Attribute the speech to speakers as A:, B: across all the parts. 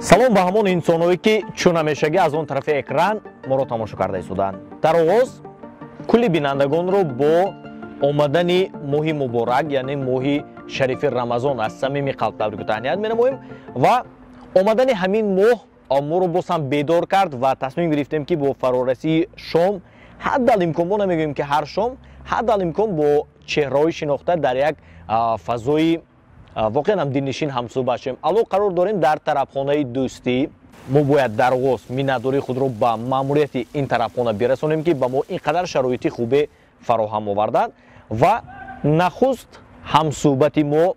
A: Салом ба ҳамон инсонҳое, ки чун ҳамешагӣ аз он тарафи экран моро тамошо карда истоданд. Дар оғоз кулли бинандагонро бо омадани моҳи муборак, яъне моҳи шарифи Рамазон, аз самими қалб табрику таҳният менамоем. Ва омадани ҳамин моҳ моро боз ҳам бедор кард ва тасмим гирифтем, ки бо фарорасии шом, ҳаддал имкон, мо намегӯем, ки ҳар шом, ҳаддал имкон бо чеҳраҳои шинохта дар як фазои воқеан ҳам дилнишин ҳамсӯҳбат шавем. Алло, қарор дорем дар тарабхонаи Дӯстӣ. Мо бояд дар оғоз миннатдории худро ба маъмурияти ин тарабхона бирасонем, ки ба мо ин қадар шароити хубе фароҳам оварданд. Ва нахуст ҳамсӯҳбати мо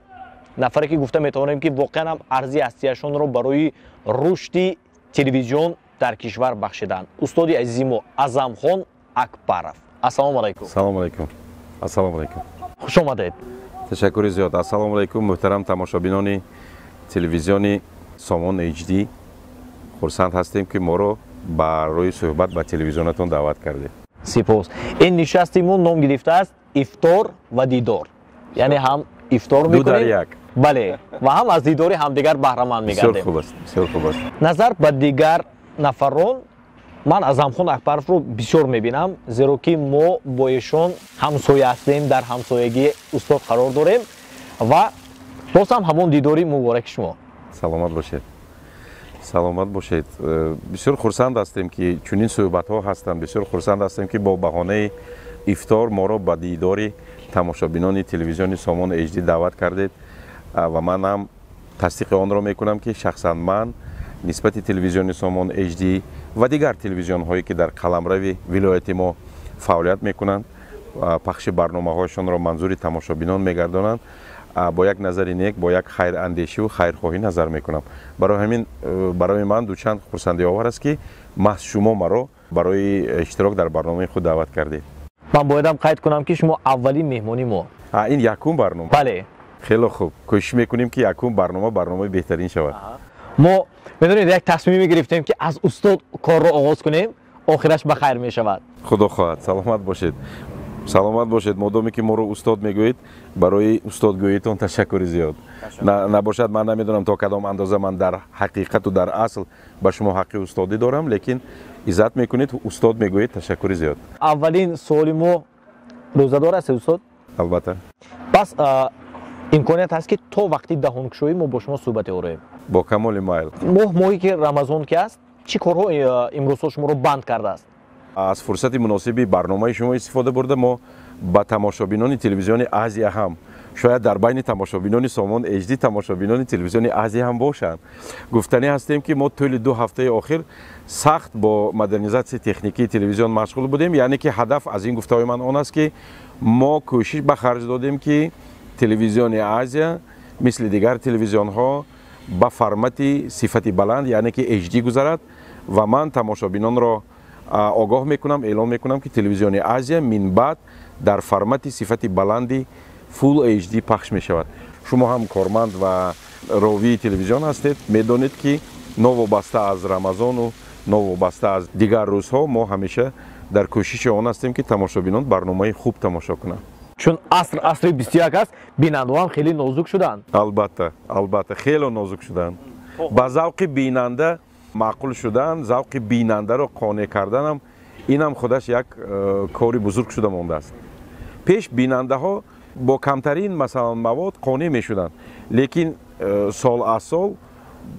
A: нафаре, ки гуфта метавонем, ки воқеан ҳам арзи ҳастияшонро барои рушди телевизион дар кишвар бахшиданд, устоди азизи мо Аъзамхон Акбаров. Ассалому алайкум.
B: Салому алайкум, ассалому алайкум.
A: Хуш омадед.
B: Ташаккури зиёд. Ассалому алайкум, муҳтарам тамошобинони телевизиони Сомон HD. Хурсанд ҳастем, ки моро барои суҳбат ба телевизионатон даъват кардед.
A: Сипос. Ин нишасти мо ном гирифтааст «Ифтор ва дидор», яъне ҳам ифтор
B: мекунем, як.
A: Бале, ва ҳам аз дидори ҳамдигар баҳраманд мегардем.
B: Бисёр хуб аст, бисёр хуб аст.
A: Назар ба дигар нафарон ман Аъзамхон Акбаровро бисёр мебинам, зеро ки мо бо эшон ҳамсоя ҳастем, дар ҳамсоягии устод қарор дорем. Ва боз ҳам ҳамон дидори мубораки шумо.
B: Саломат бошед, саломат бошед. Бисёр хурсанд ҳастем, ки чунин суҳбатҳо ҳастанд. Бисёр хурсанд ҳастем, ки бо баҳонаи ифтор моро ба дидори тамошобинони телевизиони Сомон HD даъват кардед. Ва манам тасдиқи онро мекунам, ки шахсан ман нисбати телевизиони Сомон HD ва дигар телевизионҳое, ки дар қаламрави вилояти мо фаъолият мекунанд, пахши барномаҳояшонро манзури тамошобинон мегардонанд, бо як назари нек, бо як хайрандешиву хайрхоҳӣ назар мекунам. Барои ҳамин барои ман дучанд хурсандиовар аст, ки маҳз шумо маро барои иштирок дар барномаи худ даъват кардед.
A: Ман боядам қайд кунам, ки шумо аввалин меҳмони мо.
B: Ин якум барнома?
A: Бале.
B: Хеле хуб, кӯшиш мекунем, ки якум барнома барномаи беҳтарин шавад.
A: Мо, медонед, як тасмиме гирифтем, ки аз устод корро оғоз кунем, охираш ба хайр мешавад.
B: Худо хоҳад. Саломат бошед, саломат бошед. Модоме ки моро устод мегӯед, барои устодгӯитон ташаккури зиёд. Набошад, ман намедонам, то кадом андоза ман дар ҳақиқату дар асл ба шумо ҳаққи устодӣ дорам, лекин иззат мекунед, устод мегӯед, ташаккури зиёд.
A: Аввалин суоли мо: рӯзадор ҳастед, устод?
B: Албатта.
A: Пас имконият ҳаст, ки то вақти даҳонкушоӣ мо бо шумо суҳбате ороем?
B: Бо камоли майл.
A: Моҳ, моҳе ки Рамазон ки аст, чӣ корҳо имрӯзҳо шуморо банд кардааст?
B: Аз фурсати муносиби барномаи шумо истифода бурда, мо ба тамошобинони телевизиони Азия ҳам, шояд дар байни тамошобинони Сомон HD тамошобинони телевизиони Азия ҳам бошанд, гуфтанӣ ҳастем, ки мо тӯли 2 ҳафтаи охир сахт бо модернизатсияи техникии телевизион машғул будем. Яъне ки ҳадаф аз ин гуфтаҳои ман он аст, ки мо кӯшиш ба харҷ додем, ки телевизиони Азия мисли дигар телевизионҳо ба формати сифати баланд, яъне ки HD гузарад. Ва ман тамошобинонро огоҳ мекунам, эълон мекунам, ки телевизиони Азия минбаъд дар формати сифати баланди Full HD пахш мешавад. Шумо ҳам корманд ва ровии телевизион ҳастед, медонед, ки новобаста аз Рамазону новобаста аз дигар рӯзҳо мо ҳамеша дар кӯшиши он ҳастем, ки тамошобинон барномаи хуб тамошо кунанд.
A: Чун аср асри 21 аст, бинандаҳо ҳам хеле нозук шуданд.
B: Албатта, албатта, хеле нозук шуданд. Ба завқи бинанда маъқул шудан, завқи бинандаро қонеъ карданам, инам худаш як кори бузург шуда мондааст. Пеш бинандаҳо бо камтарин, масалан, мавод қонеъ мешуданд, лекин сол аз сол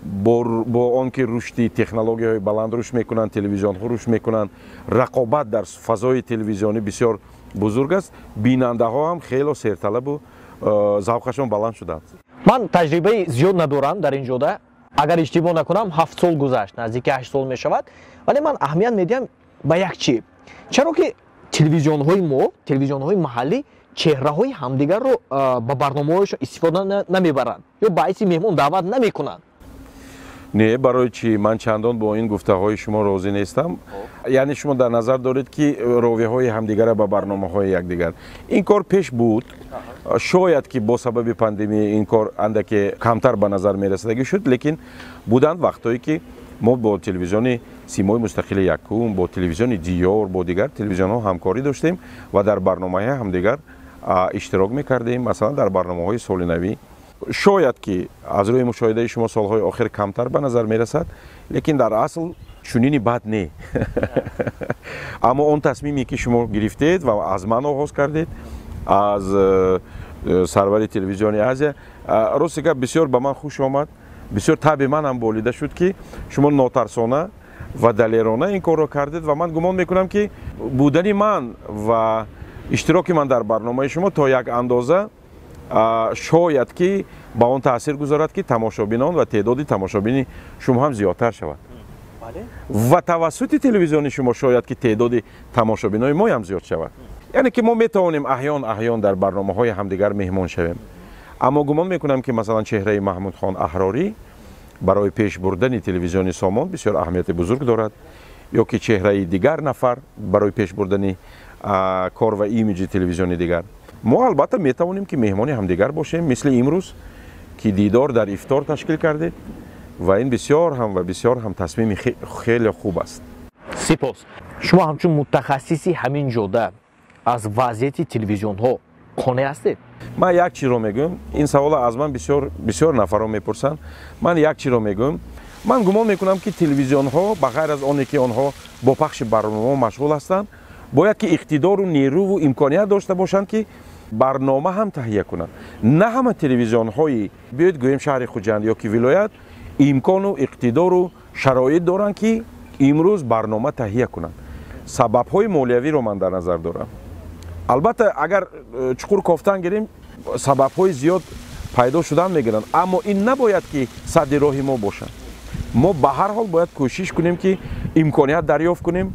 B: бо он ки рушди технологияҳои баланд рушд мекунанд, телевизионҳо рушд мекунанд, рақобат дар фазои телевизионӣ бисёр бузург аст, бинандаҳо ҳам хело серталабу завқашон баланд шуданд.
A: Ман таҷрибаи зиёд надорам дар ин ҷода. Агар иштибоҳ накунам, 7 сол гузашт, наздики 8 сол мешавад. Вале ман аҳамият медиҳам ба як чи: чаро ки телевизионҳои мо, телевизионҳои маҳаллӣ, чеҳраҳои ҳамдигарро ба барномаҳояшон истифода намебаранд ё ба ҳайси меҳмон даъват намекунанд?
B: Не, барои чӣ? Ман чандон бо ин гуфтаҳои шумо розӣ нестам. Яъне шумо дар назар доред, ки ровиҳои ҳамдигара ба барномаҳои якдигар. Ин кор пеш буд, шояд ки бо сабаби пандемия ин кор андаке камтар ба назар мерасидагӣ шуд, лекин буданд вақтҳое, ки мо бо телевизиони Симои мустақили якум, бо телевизиони Диёр, бо дигар телевизионҳо ҳамкорӣ доштем ва дар барномаҳои ҳамдигар иштирок мекардем. Масалан, дар барномаҳои соли навӣ. Шояд ки аз рӯи мушоҳидаи шумо солҳои охир камтар ба назар мерасад, лекин дар асл чунини бад не. Аммо он тасмиме ки шумо гирифтед ва аз ман оғоз кардед, аз сарвари телевизиони Азия, рости гап, бисёр ба ман хуш омад, бисёр таби ман ҳам болида шуд, ки шумо нотарсона ва далерона ин корро кардед. Ва ман гумон мекунам, ки будани ман ва иштироки ман дар барномаи шумо то як андоза шояд ки ба он таъсир гузорад, ки тамошобинон ва теъдоди тамошобини шумо ҳам зиёдтар шавад ва тавассути телевизиони шумо шояд ки теъдоди тамошобинои моям зиёд шавад. Яъне ки мо метавонем аҳён аҳён дар барномаҳои ҳамдигар меҳмон шавем, аммо гумон мекунам, ки масалан чеҳраи Маҳмудхон Аҳрорӣ барои пеш бурдани телевизиони Сомон бисёр аҳамияти бузург дорад, ё ки чеҳраи дигар нафар барои пеш бурдани кор ва имиҷи телевизиони дигар. Мо албатта метавонем, ки меҳмони ҳамдигар бошем, мисли имрӯз, ки дидор дар ифтор ташкил кардед, ва ин бисёр ҳам ва бисёр ҳам тасмими хеле хуб аст.
A: Сипос. Шумо ҳамчун мутахассиси ҳамин ҷода аз вазъияти телевизионҳо қонеъ ҳастед?
B: Ман як чизро мегӯям. Ин саволро аз ман бисёр бисёр нафарон мепурсанд. Ман як чизро мегӯям. Ман гумон мекунам, ки телевизионҳо, ба ғайр аз оне ки онҳо бо пахши барномаҳо машғул ҳастанд, бояд ки иқтидору нерӯву имконият дошта бошанд, ки барнома ҳам таҳия кунанд. На ҳама телевизионҳои, биёед гӯем, шаҳри Хуҷанд ё ки вилоят имкону иқтидору шароит доранд, ки имрӯз барнома таҳия кунанд. Сабабҳои молиявиро ман дар назар дорам. Албатта, агар чуқур кофтан гирем, сабабҳои зиёд пайдо шудан мегиранд, аммо ин набояд ки садди роҳи мо бошад. Мо ба ҳар ҳол бояд кӯшиш кунем, ки имконият дарёфт кунем,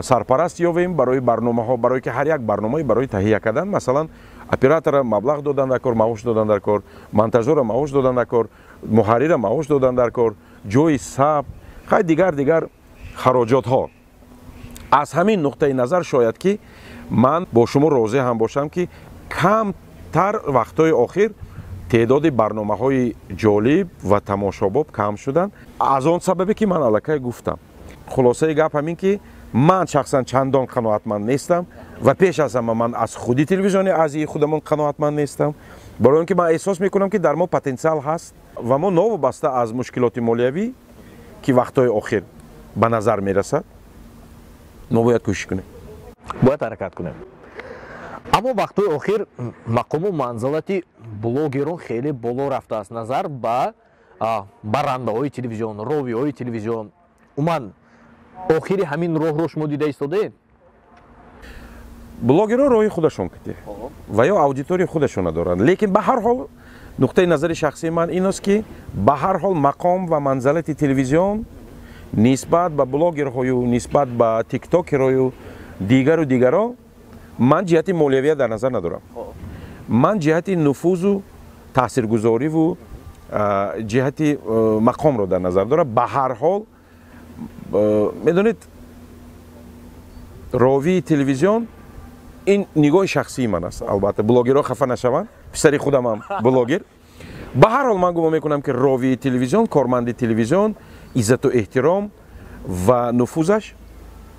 B: сарпараст ёвем барои барномаҳо, барое ки ҳар як барномае барои таҳия кардан, масалан, оператора маблағ додан дар кор, маош додан дар кор, монтажёра маош додан дар кор, муҳаррира маош додан дар кор, ҷои сабт, хай, дигар дигар хароҷотҳо. Аз ҳамин нуқтаи назар шояд ки ман бо шумо розӣ ҳам бошам, ки камтар вақтҳои охир теъдоди барномаҳои ҷолиб ва тамошобоб кам шуданд, аз он сабабе ки ман аллакай гуфтам. Хулосаи гап ҳамин, ки ман шахсан чандон қаноатманд нестам ва пеш аз ҳама ман аз худи телевизиони Азии худамон қаноатманд нестам, барои он ки ман эҳсос мекунам, ки дар мо потенсиал ҳаст ва мо новобаста аз мушкилоти молиявӣ, ки вақтҳои охир ба назар мерасад, мо бояд кӯшиш кунем.
A: Бояд ҳаракат кунем. Аммо вақтҳои охир мақому манзалати блогерон хеле боло рафтааст назар ба барандаҳои телевизион, ровиҳои телевизион. Умуман, охири ҳамин роҳро шумо дида истодаед?
B: Блогерҳо роҳи худашон ките ва ё аудиторияи худашона доранд, лекин ба ҳар ҳол нуқтаи назари шахсии ман ин аст, ки ба ҳар ҳол мақом ва манзалати телевизион нисбат ба блогерҳою нисбат ба тиктокерою дигару дигаро, ман ҷиҳати молиявия дар назар надорам, ман ҷиҳати нуфузу таъсиргузориву ҷиҳати мақомро дар назар дорам. Ба ҳар ҳол, медонед, ровии телевизион, ин нигоҳи шахсии ман аст, албатта, блогерҳо хафа нашаванд, писари худамам блогер, ба ҳар ҳол ман гумон мекунам, ки ровии телевизион, корманди телевизион иззату эҳтиром ва нуфузаш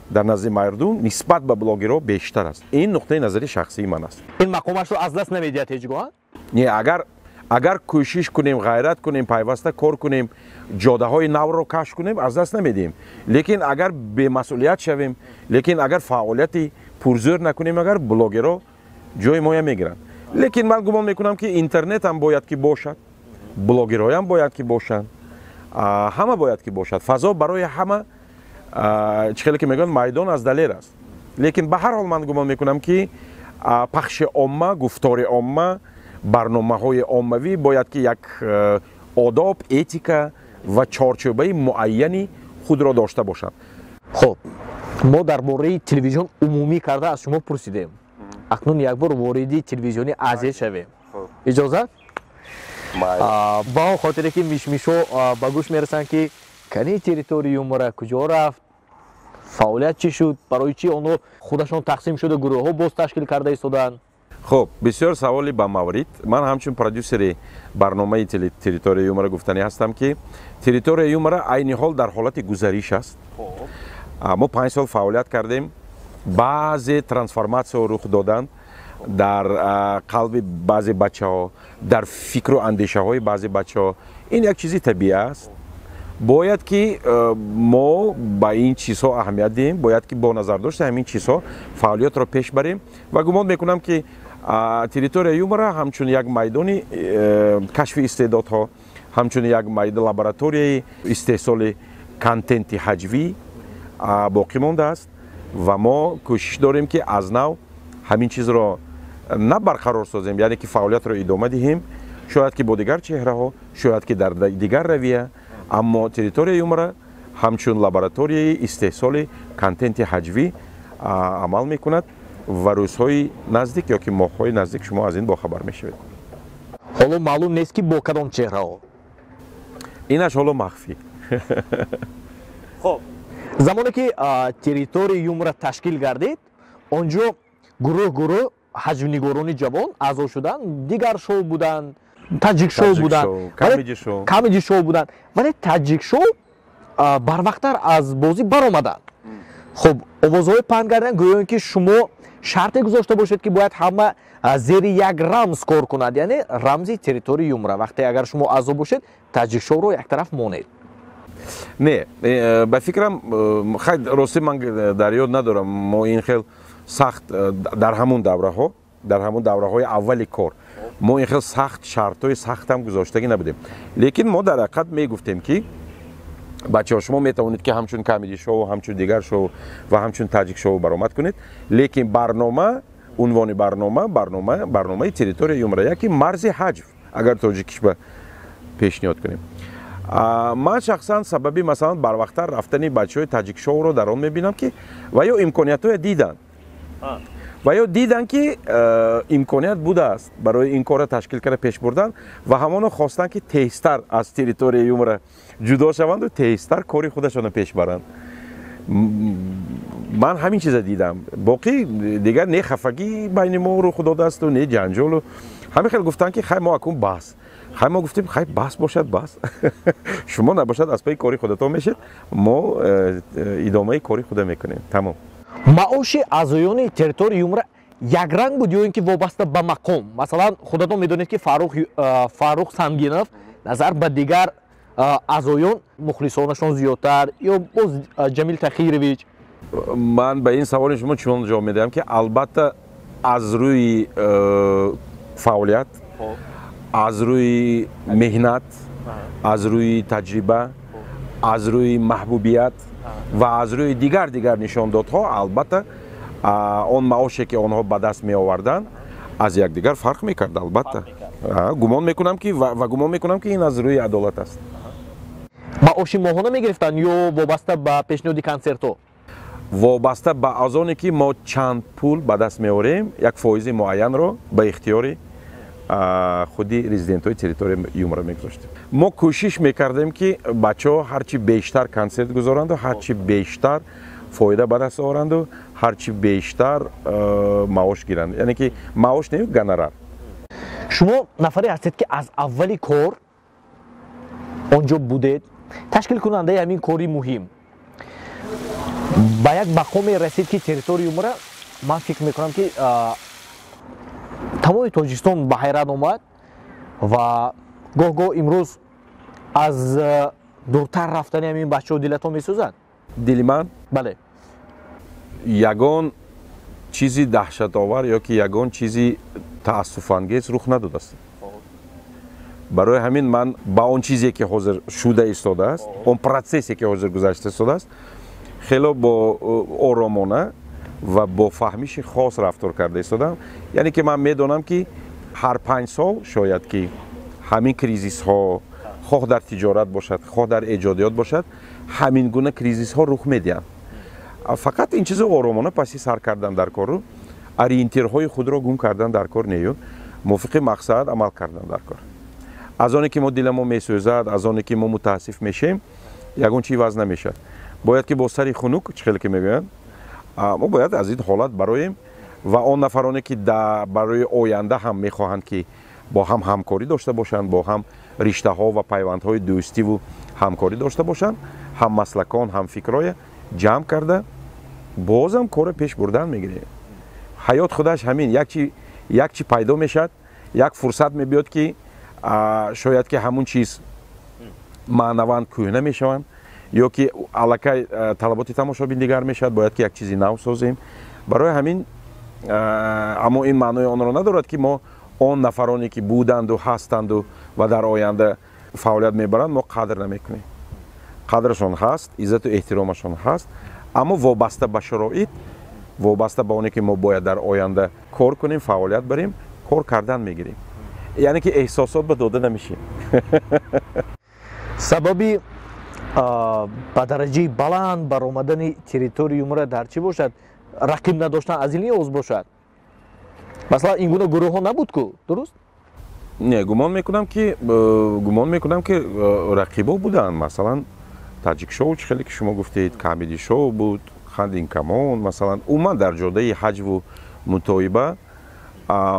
B: дар назди мардум нисбат ба блогерҳо бештар аст. Ин нуқтаи назари шахсии ман аст.
A: Ин мақомашро аз даст намедиҳад ҳеҷ гоҳ?
B: Не, агар кӯшиш кунем, ғайрат кунем, пайваста кор кунем, ҷодаҳои навро кашф кунем, аз даст намедиҳем, лекин агар бемасъулият шавем, лекин агар фаъолияти пурзӯр накунем, агар блогерҳо ҷои моя мегиранд. Лекин ман гумон мекунам, ки интернет ҳам бояд ки бошад, блогерҳоям бояд ки бошанд, ҳама бояд ки бошад. Фазо барои ҳама, чӣ хеле ки мегӯянд, майдон аз далер аст. Лекин ба ҳар ҳол ман гумон мекунам, ки пахши омма, гуфтори омма, барномаҳои оммавӣ бояд ки як одоб, этика ва чорчӯбаи муайяни худро дошта бошанд.
A: Хуб, мо дар бораи телевизион умумӣ карда аз шумо пурсидем. Акнун як бор вориди телевизиони Азия шавем, иҷозат? Ба он хотире ки мишмишҳо ба гӯш мерасанд, ки кани «Территория юмора» куҷо рафт, фаъолият чӣ шуд, барои чӣ онҳо худашон тақсим шуда, гурӯҳҳо боз ташкил карда истодаанд?
B: Хуб, бисёр саволи ба маврид. Ман ҳамчун продюсери барномаи «Территория юмора» гуфтанӣ ҳастам, ки «Территория юмора» айни ҳол дар ҳолати гузариш аст. Мо 5 сол фаъолият кардем, баъзе трансформатсияҳо рух доданд. Дар қалби баъзе бачаҳо, дар фикру андешаҳои баъзе бачаҳо. Ин як чизи табиӣ аст. Бояд ки мо ба ин чизҳо аҳамият диҳем, бояд ки бо назардошти ҳамин чизҳо фаъолиятро пеш барем ва гумон мекунам, ки «Территория юмора» ҳамчун як майдони кашфи истеъдодҳо, ҳамчун як лабораторияи истеҳсоли контенти ҳаҷвӣ боқӣ мондааст ва мо кӯшиш дорем, ки аз нав ҳамин чизро на барқарор созем, яъне ки фаъолиятро идома диҳем, шояд ки бо дигар чеҳраҳо, шояд ки дар дигар равия, аммо «Территория юмора» ҳамчун лабораторияи истеҳсоли контенти ҳаҷвӣ амал мекунад ва рӯзҳои наздик ё ки моҳҳои наздик шумо аз ин бохабар мешавед.
A: Ҳоло маълум нест, ки бо кадом чеҳраҳо?
B: Инаш ҳоло махфӣ.
A: Хоб, замоне ки «Территория юмора» ташкил гардид, он ҷо гурӯҳ гурӯҳ ҳаҷвнигорони ҷавон аъзо шуданд. Дигар шоу буданд, Таҷик шоу буданд, Камеди шоу буданд, вале Таҷик шоу барвақттар аз бозӣ баромаданд. Хуб, овозҳои паҳн карданд, гӯён ки шумо шарте гузошта бошед, ки бояд ҳама зери як рамз кор кунад, яъне рамзи «Территория юмора». Вақте агар шумо аъзо бошед, Таҷик шоуро яктараф монед.
B: Не, ба фикрам, хай, ростӣ ман дар ёд надорам. Мо ин хел сахт дар ҳамун давраҳо, дар ҳамун давраҳои аввали кор мо ин хел сахт шартҳои сахтам гузоштагӣ набудем, лекин мо дар ҳақиқат мегуфтем, ки бачаҳо, шумо метавонед, ки ҳамчун Камеди шоу, ҳамчун дигар шоу ва ҳамчун Таҷик шоу баромад кунед, лекин барнома, унвони барнома, барномаи «Территория юмора», яки марзи ҳаҷв, агар тоҷикиш ба пешниҳод кунем. Ман шахсан сабаби, масалан, барвақттар рафтани бачаҳои Таҷик шоуро дар он мебинам, ки ва ё имкониятҳое диданд ва ё диданд, ки имконият будааст барои ин корро ташкил карда пеш бурдан ва ҳамоно хостанд, ки тезтар аз «Территория юмора» ҷудо шаванду тезтар кори худашонро пеш баранд. Ман ҳамин чиза дидам. Боқӣ дигар не хафагӣ байни мо рух додаасту, не ҷанҷолу. Ҳамин хел гуфтанд, ки хай, мо акун бас. Хай, мо гуфтем, хай, бас бошад, бас, шумо набошад, аз пайи кори худатон мешед, мо идомаи кори худа мекунем, тамом.
A: Маоши аъзоёни «Территория юмора» якранг буд ё ин ки вобаста ба мақом? Масалан, худатон медонед, ки Фаррух Сангинов назар ба дигар аъзоён мухлисонашон зиёдтар, ё боз Ҷамил Тахирович.
B: Ман ба ин саволи шумо чунон ҷавоб медиҳам, ки албатта, аз рӯи фаъолият, аз рӯи меҳнат, аз рӯи таҷриба, аз рӯи маҳбубият ва аз рӯи дигар нишондодҳо, албатта, он маоше, ки онҳо ба даст меоварданд, аз якдигар фарқ мекард. Албатта, гумон мекунам, ки ва гумон мекунам, ки ин аз рӯи адолат аст.
A: Маоши моҳона мегирифтанд ё вобаста ба пешниҳоди консертҳо?
B: Вобаста ба аз оне, ки мо чанд пул ба даст меорем, як фоизи муайянро ба ихтиёри худи резидентҳои «Территория юмора» мегузоштем. Мо кӯшиш мекардем, ки бачаҳо ҳарчи бештар консерт гузоранду, ҳарчи бештар фоида ба даст оранду, ҳарчи бештар маош гиранд, яъне ки маош не, гонорар.
A: Шумо нафаре ҳастед, ки аз аввали кор он ҷо будед, ташкилкунандаи ҳамин кори муҳим. Ба як мақоме расид, ки «Территория юмора», ман фикр мекунам, ки тамоми Тоҷикистон ба ҳайрат омад ва гоҳ-гоҳ имрӯз аз дуртар рафтани ҳамин бачаҳо дилатон месӯзад?
B: Дили ман?
A: Бале.
B: Ягон чизи даҳшатовар ё ки ягон чизи таассуфангез рух надодааст. Барои ҳамин ман ба он чизе, ки ҳозир шуда истодааст, он процессе, ки ҳозир гузашта истодааст, хело бо оромона ва бо фаҳмиши хос рафтор карда истодам. Яъне ки ман медонам, ки ҳар 5 сол шояд ки ҳамин кризисҳо, хоҳ дар тиҷорат бошад, хоҳ дар эҷодиёт бошад, ҳамин гуна кризисҳо рух медиҳанд. Фақат ин чизо оромона паси сар кардан дар кору ориентирҳои худро гум кардан дар кор нею, мувофиқи мақсад амал кардан дар кор. Аз оне ки мо диламо месӯзад, аз оне ки мо мутаассиф мешем, ягон чи иваз намешавад. Бояд ки бо сари хунук, чӣ хеле ки мегӯянд, мо бояд аз ин ҳолат бароем ва он нафароне, ки барои оянда ҳам мехоҳанд, ки бо ҳам ҳамкорӣ дошта бошанд, бо ҳам риштаҳо ва пайвандҳои дӯстиву ҳамкорӣ дошта бошанд, ҳаммаслакон, ҳамфикрое ҷамъ карда, бозам корро пеш бурдан мегирем. Ҳаёт худаш ҳамин як чи. Як чи пайдо мешавад, як фурсат мебиёд, ки шояд ки ҳамун чиз маънаван кӯҳна мешаванд ё ки аллакай талаботи тамошобин дигар мешавад, бояд ки як чизи нав созем. Барои ҳамин, аммо ин маънои онро надорад, ки мо он нафароне, ки буданду, ҳастанду ва дар оянда фаъолият мебаранд, мо қадр намекунем. Қадрашон ҳаст, иззату эҳтиромашон ҳаст, аммо вобаста ба шароит, вобаста ба оне ки мо бояд дар оянда кор кунем, фаъолият барем, кор кардан мегирем, яъне ки эҳсосот ба дода намешем.
A: Сабаби ба дараҷаи баланд баромадани Территория юмора дар чӣ бошад? Рақиб надоштан аз ин лиҳоз бошад? Масалан, ин гуна гурӯҳҳо набуд ку, дуруст?
B: Не, гумон мекунам, ки рақибо буданд. Масалан, Таҷик шоу, чӣ хеле ки шумо гуфтед, Камеди шоу буд, Хандин камон. Масалан, умуман дар ҷодаи ҳаҷву мутоиба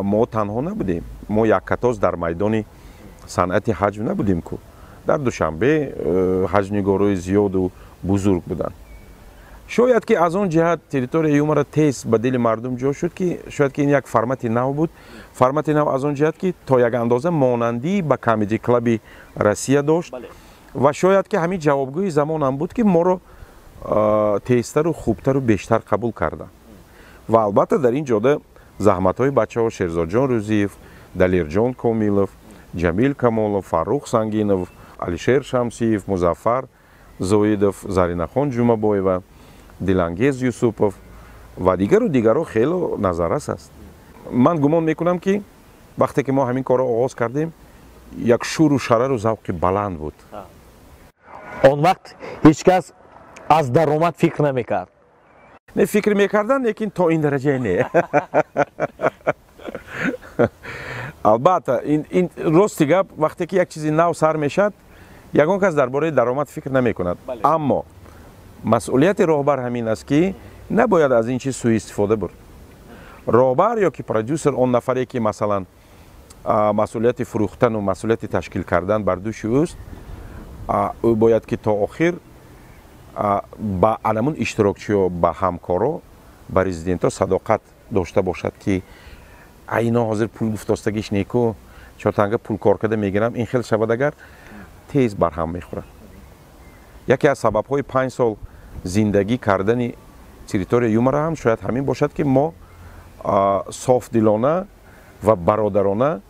B: мо танҳо набудем, мо яккатоз дар майдони санъати ҳаҷв набудем ку. Дар Душанбе ҳаҷвнигорои зиёду бузург буданд. Шояд ки аз он ҷиҳат Территория юмора тез ба дили мардум ҷо шуд, ки шояд ки ин як формати нав буд. Формати нав аз он ҷиҳат, ки то як андоза монандӣ ба Камеди клаби Россия дошт ва шояд ки ҳамин ҷавобгӯи замонам буд, ки моро тезтару хубтару бештар қабул карданд. Ва албатта, дар ин ҷода заҳматҳои бачаҳо, Шерзодҷон Рӯзиев, Далерҷон Комилов, Ҷамил Камолов, Фаррух Сангинов, Алишер Шамсиев, Музаффар Зоидов, Заринахон Ҷумабоева, Дилангез Юсупов ва дигару дигарро хело назаррас аст. Ман гумон мекунам, ки вақте ки мо ҳамин корро оғоз кардем, як шуру шарару завқи баланд буд.
A: Он вақт ҳеҷ кас аз даромад фикр намекард.
B: Не, фикр мекарданд, лекин то ин дараҷае не. Албатта, ин рости гап, вақте ки як чизи нав сар мешавад, ягон кас дар бораи даромад фикр намекунад. Аммо масъулияти роҳбар ҳамин аст, ки набояд аз ин чиз сӯистифода бурд. Роҳбар ё ки продюсер, он нафаре ки, масалан, масъулияти фурӯхтану масъулияти ташкил кардан бар дӯши ӯст, ӯ бояд ки то охир ба анамун иштирокчиё, ба ҳамкоро, ба резидентҳо садоқат дошта бошад, ки ино ҳозир пул гуфтостагиш неку, чортанга пул кор карда мегирам. Ин хел шавад агар, тез барҳам мехӯрад. Яке аз сабабҳои 5 сол зиндагӣ кардани Территория юмора ҳам шояд ҳамин бошад, ки мо софдилона ва бародарона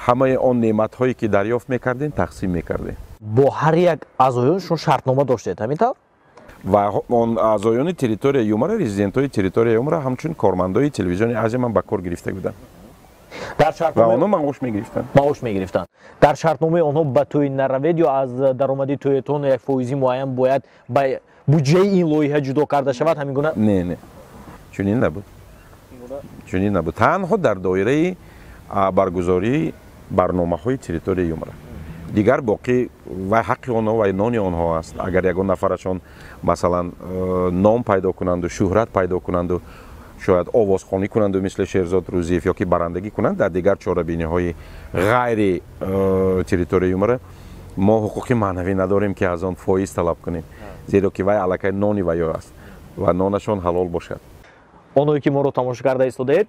B: ҳамаи он неъматҳое ки дарёфт мекардем, тақсим мекардем.
A: Бо ҳар як аъзоён шумо шартнома доштед, ҳамин тавр?
B: Ва он аъзоёни Территория юмора, резидентҳои Территория юмора ҳамчун кормандои телевизиони Азия ман ба кор гирифта будам ва онҳо маош мегирифтанд.
A: Маош мегирифтанд. Дар шартномаи онҳо ба тӯй наравед ё аз даромади тӯятон як фоизи муайян бояд ба буҷаи ин лоиҳа ҷудо карда шавад, ҳамин гуна?
B: Не, чунин набуд, чунин набуд. Танҳо дар доираи баргузории барномаҳои Территория юмора. Дигар боқӣ вай ҳаққи онҳо ва нони онҳо аст. Агар ягон нафарашон, масалан, ном пайдо кунанду, шӯҳрат пайдо кунанду, шояд овозхонӣ кунанду, мисли Шерзод Рӯзиев, ё ки барандагӣ кунанд дар дигар чорабиниҳои ғайри Территория юмора, мо ҳуқуқи маънавӣ надорем, ки аз он фоиз талаб кунем, зеро ки вай аллакай нони ваё аст ва нонашон ҳалол бошад.
A: Оное ки моро тамошо карда истодаед,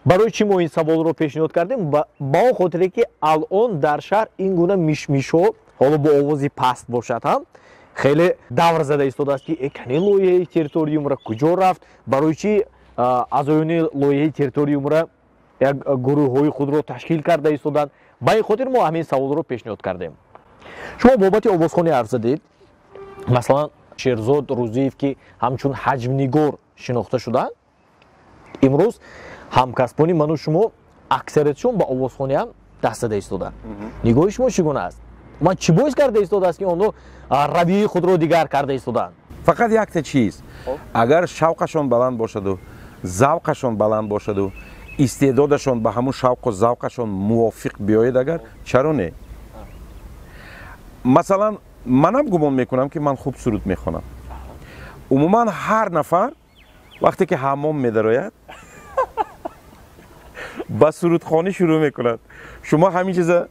A: барои чӣ мо ин саволро пешниҳод кардем? Ба он хотире ки алон дар шаҳр ин гуна мишмишҳо, ҳоло бо овози паст бошад ҳам, хеле давр зада истодааст, ки кани лоиҳаи Территория юмора куҷо рафт, барои чӣ аъзоёни лоиҳаи Территория юмора як гурӯҳҳои худро ташкил карда истоданд. Ба ин хотир мо ҳамин саволро пешниҳод кардем. Шумо бобати овозхонӣ ҳарф задед. Масалан, Шерзод Рӯзиев, ки ҳамчун ҳаҷмнигор шинохта шуданд, имрӯз ҳамкасбони ману шумо аксариятшон ба овозхонӣ ҳам даст зада истоданд. Нигоҳи шумо чӣ гуна аст? Ман чӣ боис карда истодааст, ки онҳо равияи худро дигар карда истоданд?
B: Фақат якта чиз: агар шавқашон баланд бошаду, завқашон баланд бошаду, истеъдодашон ба ҳамун шавқу завқашон мувофиқ биёяд агар, чаро не? Масалан, манам гумон мекунам, ки ман хуб суруд мехонам. Умуман, ҳар нафар вақте ки ҳаммом медарояд, ба сурудхонӣ шурӯъ мекунад. Шумо ҳамин чиза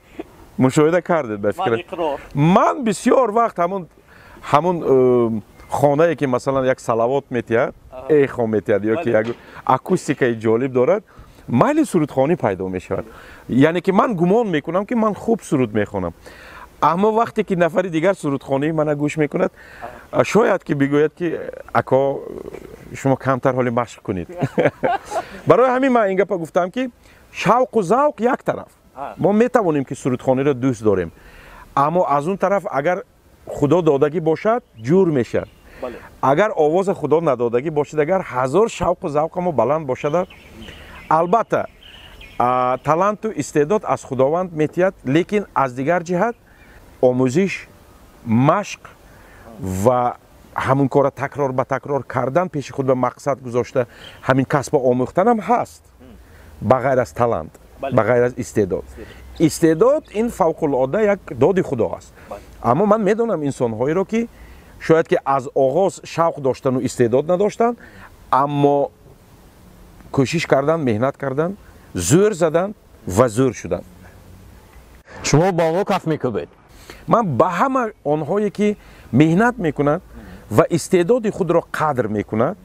B: мушоҳида кардед, ба фикр? Ман бисёр вақт ҳамун хонае ки, масалан, як салавот метиҳад, эхо метиҳад ё ки як акустикаи ҷолиб дорад. Майли сурудхонӣ пайдо мешавад. Яъне ки ман гумон мекунам, ки ман хуб суруд мехонам, аммо вақте ки нафари дигар сурудхонии мана гӯш мекунад, шояд ки бигӯяд, ки ако, шумо камтар ҳоли машқ кунед. Барои ҳамин ман ин гапа гуфтам, ки шавқу завқ як тараф, мо метавонем, ки сурудхониро дӯст дорем, аммо аз он тараф агар худо додагӣ бошад, ҷур мешавад. Агар овоза худо надодагӣ бошад, агар ҳазор шавқу завқамо баланд бошад, албатта таланту истеъдод аз худованд метиҳад, лекин аз дигар ҷиҳат омӯзиш, машқ ва ҳамун кора такрор ба такрор кардан, пеши худ ба мақсад гузошта ҳамин касбо омӯхтанам ҳаст, ба ғайр аз талант, ба ғайр аз истеъдод. Истеъдод ин фавқулода як доди худо аст, аммо ман медонам инсонҳоеро, ки шояд ки аз оғоз шавқ доштану истеъдод надоштанд, аммо кӯшиш кардан, меҳнат кардан, зӯр задан ва зӯр шуданд.
A: Шумо ба онҳо каф мекӯбед?
B: Ман ба ҳама онҳое, ки меҳнат мекунанд ва истеъдоди худро қадр мекунад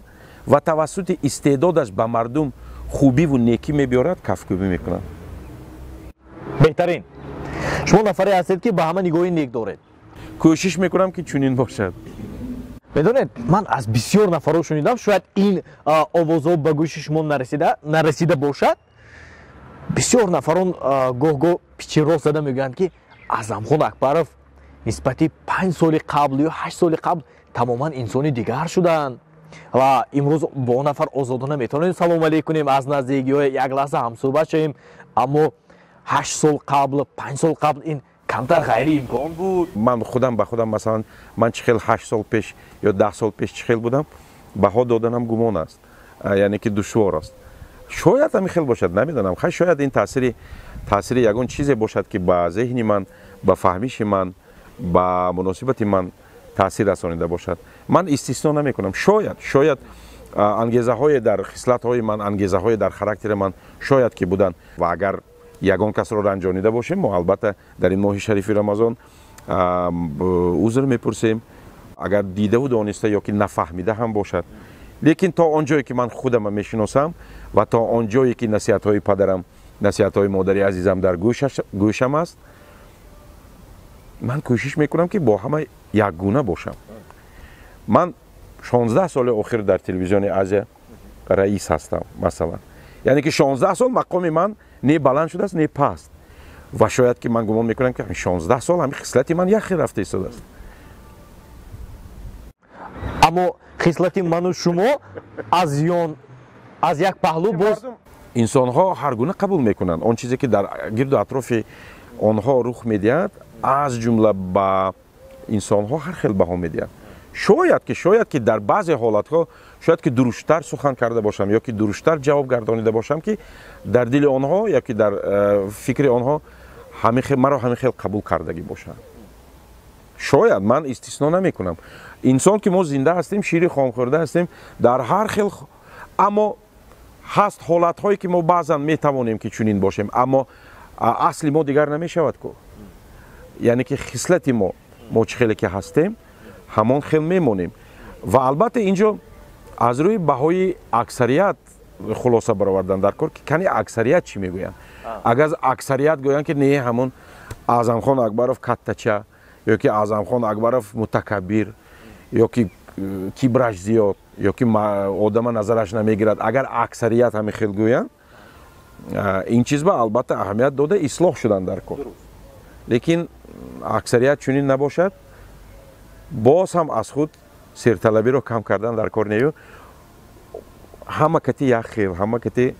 B: ва тавассути истеъдодаш ба мардум хубиву некӣ мебиёрад, кафкӯбӣ мекунам.
A: Беҳтарин. Шумо нафаре ҳастед, ки ба ҳама нигоҳи нек доред.
B: Кӯшиш мекунам, ки чунин бошад.
A: Медонед, ман аз бисёр нафарҳо шунидам, шояд ин овозҳо ба гӯши шумо нарасида бошад. Бисёр нафарон гоҳ-гоҳ пичи рост зада мегӯянд, ки Аъзамхон Акбаров нисбати 5 соли қабл ё 8 соли қабл тамоман инсони дигар шуданд ва имрӯз бо он нафар озодона метавонем салом алейк кунем аз наздик ё як лаҳза ҳамсӯҳбат шавем, аммо 8 сол қабл, 5 сол қабл ин камтар ғайриимкон буд.
B: Ман худам ба худам, масалан, ман чӣ хел 8 сол пеш ё 10 сол пеш чӣ хел будам, баҳо доданам гумон аст, яъне ки душвор аст. Шояд ҳамин хел бошад, намедонам. Хай, шояд ин таъсири ягон чизе бошад, ки ба зеҳни ман, ба фаҳмиши ман, ба муносибати ман таъсир расонида бошад. Ман истисно намекунам. Шояд ангезаҳое дар хислатҳои ман, ангезаҳое дар характери ман шояд ки буданд. Ва агар ягон касро ранҷонида бошем, мо албатта дар ин моҳи шарифи Рамазон узр мепурсем, агар дидаву дониста ё ки нафаҳмида ҳам бошад. Лекин то он ҷое ки ман худама мешиносам ва то он ҷое ки насиҳатҳои падарам, насиҳатҳои модари азизам дар гӯшам аст, ман кӯшиш мекунам, ки бо ҳама якгуна бошам. Ман 16 соли охир дар телевизиони Азия раис ҳастам, масалан, яъне ки 16 сол мақоми ман не баланд шудааст, не паст. Ва шояд ки ман гумон мекунам, ки 16 сол ҳамин хислати ман як хел рафта истодааст.
A: Аммо хислати ману шумо аз ён аз як паҳлӯ боз
B: Инсонҳо ҳар гуна қабул мекунанд он чизе, ки дар гирду атрофи онҳо рух медиҳад. Аз ҷумла ба инсонҳо ҳар хел баҳо медиҳанд. Шояд ки дар баъзе ҳолатҳо шояд ки дуруштар сухан карда бошам ё ки дуруштар ҷавоб гардонида бошам, ки дар дили онҳо ё ки дар фикри онҳо маро ҳамин хел қабул кардагӣ бошанд. Шояд, ман истисно намекунам. Инсон ки мо зинда ҳастем, шири хомхӯрда ҳастем, дар ҳар хел. Аммо ҳаст ҳолатҳое, ки мо баъзан метавонем, ки чунин бошем, аммо асли мо дигар намешавад ку. Яъне ки хислати мо чӣ хеле ки ҳастем, ҳамон хел мемонем. Ва албатта ин ҷо аз рӯи баҳои аксарият хулоса баровардан дар кор, ки кани аксарият чӣ мегӯянд. Агар аксарият гӯянд, ки не, ҳамон Аъзамхон Акбаров каттача ё ки Аъзамхон Акбаров мутакаббир ё ки кибраш зиёд ё ки одама назараш намегирад, агар аксарият ҳамин хел гӯянд, ин чиз ба албатта аҳамият дода, ислоҳ шудан дар кор. Лекин аксарият чунин набошад, боз ҳам аз худ серталабиро кам кардан дар кор нею, ҳама кати як хел, ҳама кати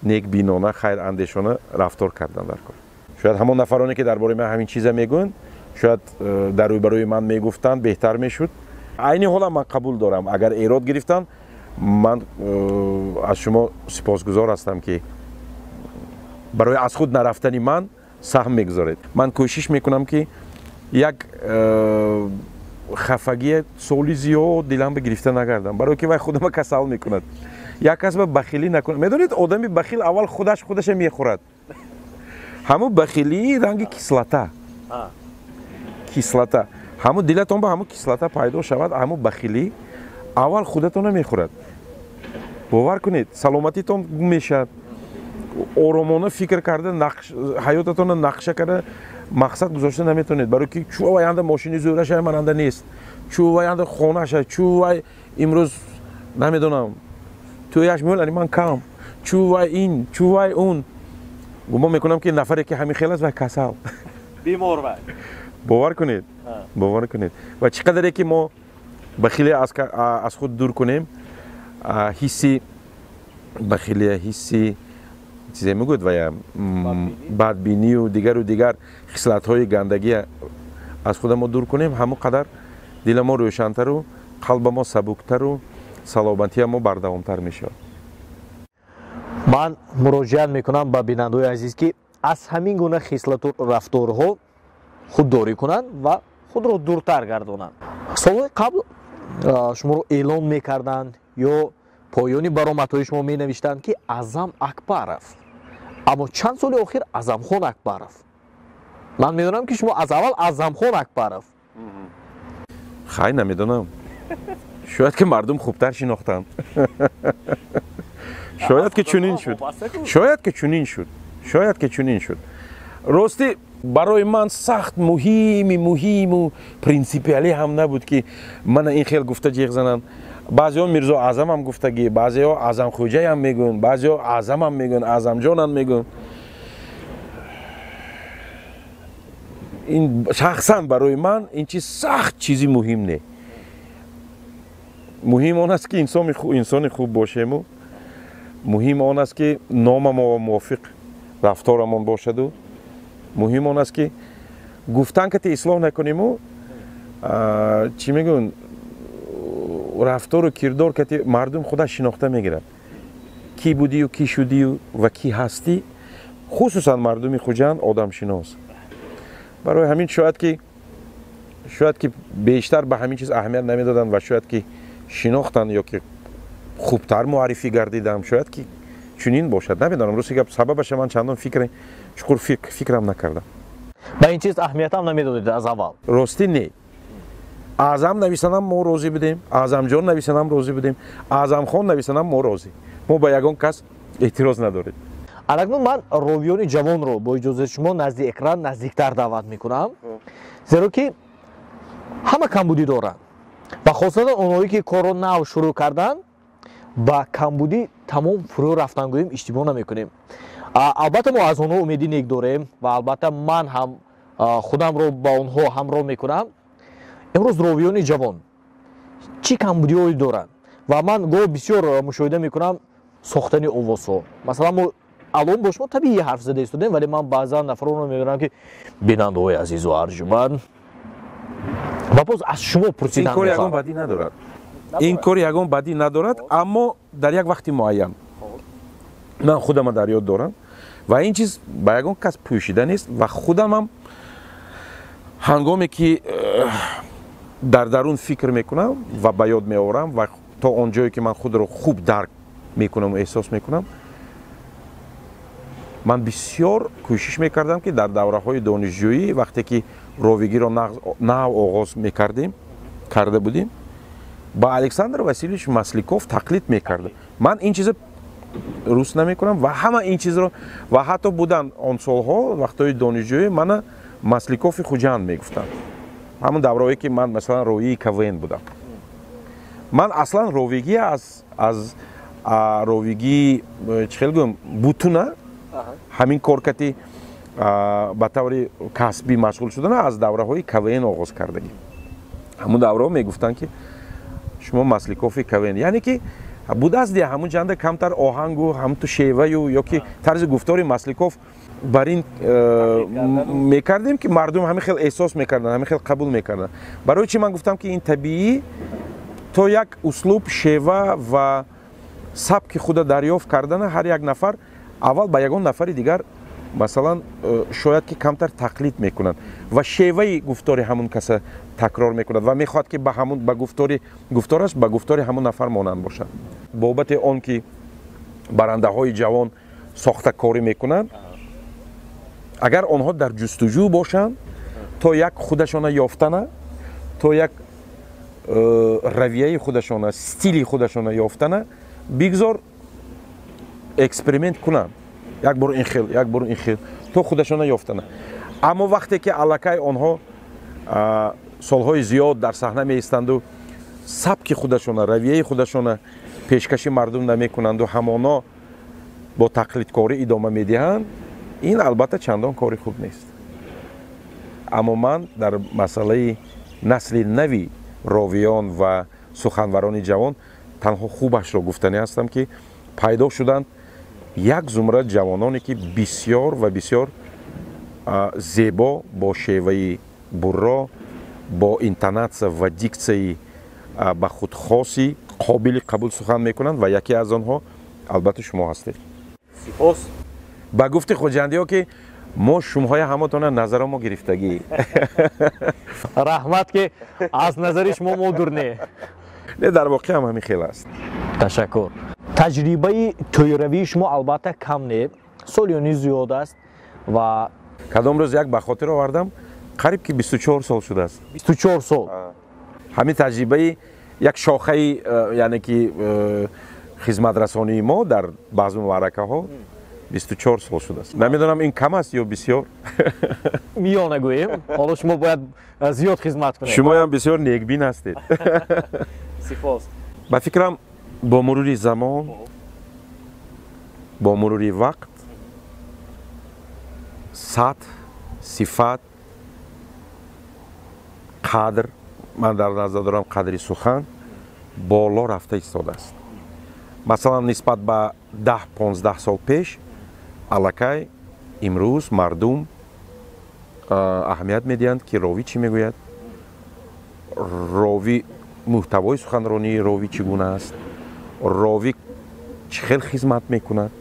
B: некбинона, хайрандешона рафтор кардан дар кор. Шояд ҳамон нафароне, ки дар бораи ман ҳамин чиза мегӯянд, шояд дар рӯйбарӯи ман мегуфтанд, беҳтар мешуд. Айни ҳола ман қабул дорам, агар эрод гирифтам. Ман аз шумо сипосгузор ҳастам, ки барои аз худ нарафтани ман саҳм мегузоред. Ман кӯшиш мекунам, ки як хафагие соли зиёд дилам ба гирифта нагардам, барое ки вай худама касал мекунад. Як кас ба бахилӣ накунад. Медонед, одами бахил аввал худаш худаша мехӯрад. Ҳамун бахилии ранги кислота, кислота, ҳамун дилатон ба ҳамун кислота пайдо шавад. Ҳамун бахилӣ аввал худатона мехӯрад, бовар кунед, саломатитон гум мешавад. Оромона фикр карда, ҳаётатонро нақша карда, мақсад гузошта наметавонед, барои ки чӯ вай анда мошини зӯраша, ман анда нест, чӯ вай анда хонаша, чӯ вай имрӯз намедонам тӯяш меолани ман кам, чӯ вай ин, чӯ вай он. Гумон мекунам, ки нафаре ки ҳамин хел аст, вай касал,
A: бемор вай.
B: Бовар кунед, бовар кунед. Ва чӣ қадаре ки мо бахилия аз худ дур кунем, ҳисси бахилия, ҳисси чизе мегӯяд вая, бадбинию дигару дигар хислатҳои гандагия аз худа мо дур кунем, ҳамон қадар дила мо рӯшантару, қалба мо сабуктару, саломатия мо бардавомтар мешавад.
A: Ман муроҷиат мекунам ба бинандаои азиз, ки аз ҳамин гуна хислату рафторҳо худдорӣ кунанд ва худро дуртар гардонанд. Солҳои қабл шуморо эълон мекарданд ё поёни баромадҳои шумо менавиштанд, ки Аъзам Акбаров, аммо чанд соли охир Аъзамхон Акбаров. Ман медонам, ки шумо аз аввал Аъзамхон Акбаров.
B: Хай, намедонам, шояд ки мардум хубтар шинохтанд, шояд ки чунин шуд, шояд ки чунин шуд, шояд ки чунин шуд. Ростӣ, барои ман сахт муҳими муҳиму принсипиалӣ ҳам набуд, ки мана ин хел гуфта ҷеғ зананд. Баъзеҳо Мирзо Аъзамам гуфтагӣ, баъзеҳо Аъзамхӯҷаям мегӯянд, баъзеҳо Аъзамам мегӯянд, Аъзамҷонам мегӯянд. Ин шахсан барои ман ин чиз сахт чизи муҳим не. Муҳим он аст, ки инсони хуб бошему, муҳим он аст, ки номамо мувофиқ рафторамон бошаду, муҳим он аст, ки гуфтан кати ислоҳ накуниму, чӣ мегӯянд, рафтору кирдор кати мардум худаш шинохта мегирад, кӣ будию, кӣ шудию ва кӣ ҳастӣ. Хусусан мардуми Хуҷанд одамшинос. Барои ҳамин шояд ки бештар ба ҳамин чиз аҳамият намедоданд ва шояд ки шинохтанд ё ки хубтар муаррифӣ гардидам, шояд ки чунин бошад, намедонам. Рости гап, сабабаша ман чандон фикр чуқур фикрам накардам.
A: Ба ин чиз аҳамиятам намедодед аз аввал?
B: Ростӣ, не. Аъзам нависанам, мо розӣ будем, Аъзамҷон нависанам, розӣ будем, Аъзамхон нависанам, мо розӣ. Мо ба ягон кас эътироз надорем.
A: Анакнун ман ровиёни ҷавонро бо иҷозати шумо назди экран наздиктар даъват мекунам, зеро ки ҳама камбудӣ доранд ва хосатан онҳое ки корро нав шурӯъ карданд, ба камбудӣ тамом фурӯ рафтан гӯем, иштибоҳ намекунем. Албатта, мо аз онҳо умеди нек дорем ва албатта ман ҳам худамро ба онҳо ҳамроҳ мекунам. Имрӯз ровиёни ҷавон чӣ камбудиҳое доранд? Ва ман гоҳ бисёр мушоҳида мекунам сохтани овозҳо. Масалан, мо алон бо шумо табиӣ ҳарф зада истодем, вале ман баъзан нафаронро мебинам, ки бинандаҳои азизу арҷуманд, ва боз аз шумо пурсидан.
B: Ин кор ягон бадӣ надорад, ин кор ягон бадӣ надорад, аммо дар як вақти муайян. Ман худама дар ёд дорам ва ин чиз ба ягон кас пӯшида нест ва худамам ҳангоме ки дар дарун фикр мекунам ва ба ёд меорам ва то он ҷое ки ман худро хуб дарк мекунаму эҳсос мекунам, ман бисёр кӯшиш мекардам, ки дар давраҳои донишҷӯӣ, вақте ки ровигиро нав оғоз мекардем, карда будем, ба Александр Васильевич Масликов тақлид мекардам. Ман ин чиза рӯст намекунам ва ҳама ин чизро ва ҳатто буданд он солҳо, вақтҳои донишҷӯӣ, мана Масликови Хуҷанд мегуфтанд. Ҳамон давраҳое ки ман, масалан, ровии КВН будам. Ман аслан ровигӣ аз ровигии, чӣ хел гӯям, бутуна ҳамин коркати ба таври касбӣ машғул шудана аз давраҳои КВН оғоз кардагӣ. Ҳамон давраҳо мегуфтанд, ки шумо Масликови КВН, яъне ки будааст дия ҳамун ҷанда камтар оҳангу ҳамту шеваю ё ки тарзи гуфтори Масликов бар ин мекардем, ки мардум ҳамин хел эҳсос мекарданд, ҳамин хел қабул мекарданд. Барои чӣ ман гуфтам, ки ин табиӣ, то як услуб, шева ва сабки худа дарёфт кардана ҳар як нафар аввал ба ягон нафари дигар, масалан, шояд ки камтар тақлид мекунанд ва шеваи гуфтори ҳамун каса такрор мекунад ва мехоҳад, ки ба ҳамун ба гуфтори гуфтораш ба гуфтори ҳамун нафар монанд бошад. Бобати он ки барандаҳои ҷавон сохтакорӣ мекунанд, агар онҳо дар ҷустуҷӯ бошанд, то як худашона ёфтана, то як равияи худашона, стили худашона ёфтана, бигзор эксперимент кунанд. Як бор ин хел, як бор ин хел, то худашона ёфтана. Аммо вақте ки аллакай онҳо солҳои зиёд дар саҳна меистанду, сабки худашона, равияи худашона пешкаши мардум намекунанду, ҳамоно бо тақлидкорӣ идома медиҳанд, ин албатта чандон кори хуб нест. Аммо ман дар масъалаи насли нави ровиён ва суханварони ҷавон танҳо хубашро гуфтанӣ ҳастам, ки пайдо шуданд як зумра ҷавононе, ки бисёр ва бисёр зебо, бо шеваи бурро, бо интонатсия ва диксияи ба худ хоси қобили қабул сухан мекунанд, ва яке аз онҳо албатта шумо ҳастед.
A: Сипос.
B: Ба гуфти хуҷандиҳо, ки мо шумоҳои ҳаматона назаро мо гирифтагӣ.
A: Раҳмат, ки аз назари шумо мо дур не.
B: Не, дар воқеъ ҳам ҳамин хел аст.
A: Ташаккур. Таҷрибаи тӯйравии шумо албатта кам не, солёни зиёд аст ва
B: Кадом рӯз як ба хотир овардам, қариб ки 24 сол шудааст.
A: 24 сол.
B: Ҳамин таҷрибаи як шохаи, яъне ки хизматрасонии мо дар баъзу маъракаҳо 24 сол шудааст. Намедонам, ин кам аст ё бисёр.
A: Миёна гӯем. Ҳоло шумо бояд зиёд хизмат кунед.
B: Шумоям бисёр некбин ҳастед.
A: Сипос.
B: Ба фикрам, бо мурури замон, бо мурури вақт сатҳ, сифат, қадр, ман дар назар дорам қадри сухан, боло рафта истодааст. Масалан, нисбат ба 10-15 сол пеш аллакай имрӯз мардум аҳамият медиҳанд, ки ровӣ чӣ мегӯяд, ровӣ, муҳтавои суханронии ровӣ чӣ гуна аст, ровӣ чӣ хел хизмат мекунад.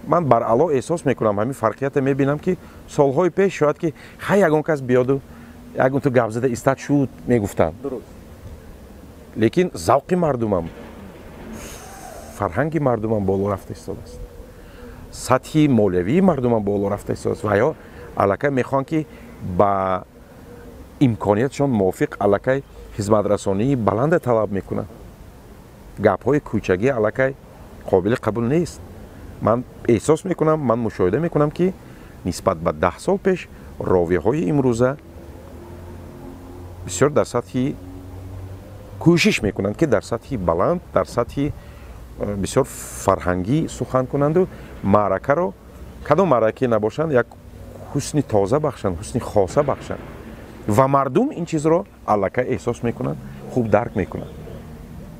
B: Ман баръало эҳсос мекунам, ҳамин фарқията мебинам, ки солҳои пеш шояд ки хай ягон кас биёду ягон ту гап зада истад шуд мегуфтанд, лекин завқи мардумам, фарҳанги мардумам боло рафта истодааст, сатҳи молиявии мардумам боло рафта истодааст ва ё аллакай мехоҳанд, ки ба имкониятшон мувофиқ аллакай хизматрасонии баланда талаб мекунанд. Гапҳои кӯчагӣ аллакай қобили қабул нест. Ман эҳсос мекунам, ман мушоҳида мекунам, ки нисбат ба 10 сол пеш ровиҳои имрӯза бисёр дар сатҳи, кӯшиш мекунанд, ки дар сатҳи баланд, дар сатҳи бисёр фарҳангӣ сухан кунанду маъракаро, кадом маъракае набошанд, як ҳусни тоза бахшанд, ҳусни хоса бахшанд, ва мардум ин чизро аллакай эҳсос мекунанд, хуб дарк мекунанд.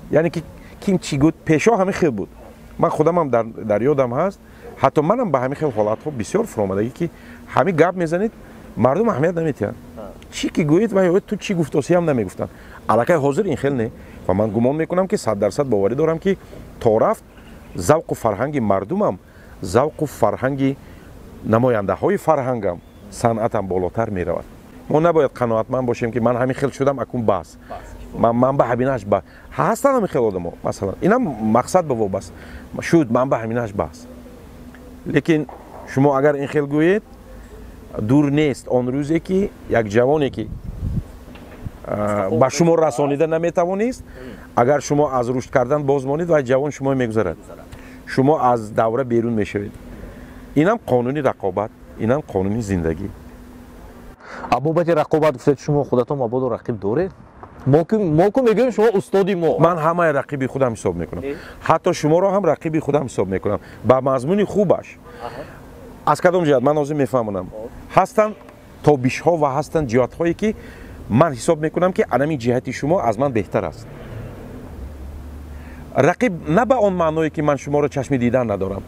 B: Яъне ки ким чӣ гуд, пешо ҳамин хел буд. Ман худамам дар ёдам ҳаст, ҳатто манам ба ҳамин хел ҳолатҳо бисёр фуромадагӣ, ки ҳамин гап мезанед, мардум аҳамият наметиҳанд, чӣ ки гӯед ва ту чӣ гуфтосиам намегуфтанд. Аллакай ҳозир ин хел не, ва ман гумон мекунам, ки 100% боварӣ дорам, ки то рафт завқу фарҳанги мардумам, завқу фарҳанги намояндаҳои фарҳангам, санъатам болотар меравад. Мо набояд қаноатманд бошем, ки ман ҳамин хел шудам, акун бас, ман ба ҳаминаш бас. Ҳастанд ҳамин хел одамо, масалан, инам мақсад ба вобаст шуд, ман ба ҳаминаш бас. Лекин шумо агар ин хел гӯед, дур нест он рӯзе, ки як ҷавоне, ки ба шумо расонида наметавонист, агар шумо аз рушд кардан боз монед, вай ҷавон шумо мегузарад, шумо аз давра берун мешавед. Инам қонуни рақобат, инам қонуни зиндагӣ.
A: Бобати рақобат гуфтед, шумо худатон мабодо рақиб доред? Мо ку мегӯем, шумо устоди мо.
B: Ман ҳамаи рақиби худам ҳисоб мекунам, ҳатто шуморо ҳам рақиби худам ҳисоб мекунам, ба мазмуни хубаш. Аз кадом ҷиҳат, ман ҳозир мефаҳмонам. Ҳастанд тобишҳо ва ҳастанд ҷиҳатҳое, ки ман ҳисоб мекунам, ки анамин ҷиҳати шумо аз ман беҳтар аст. Рақиб на ба он маъное, ки ман шуморо чашми дидан надорам,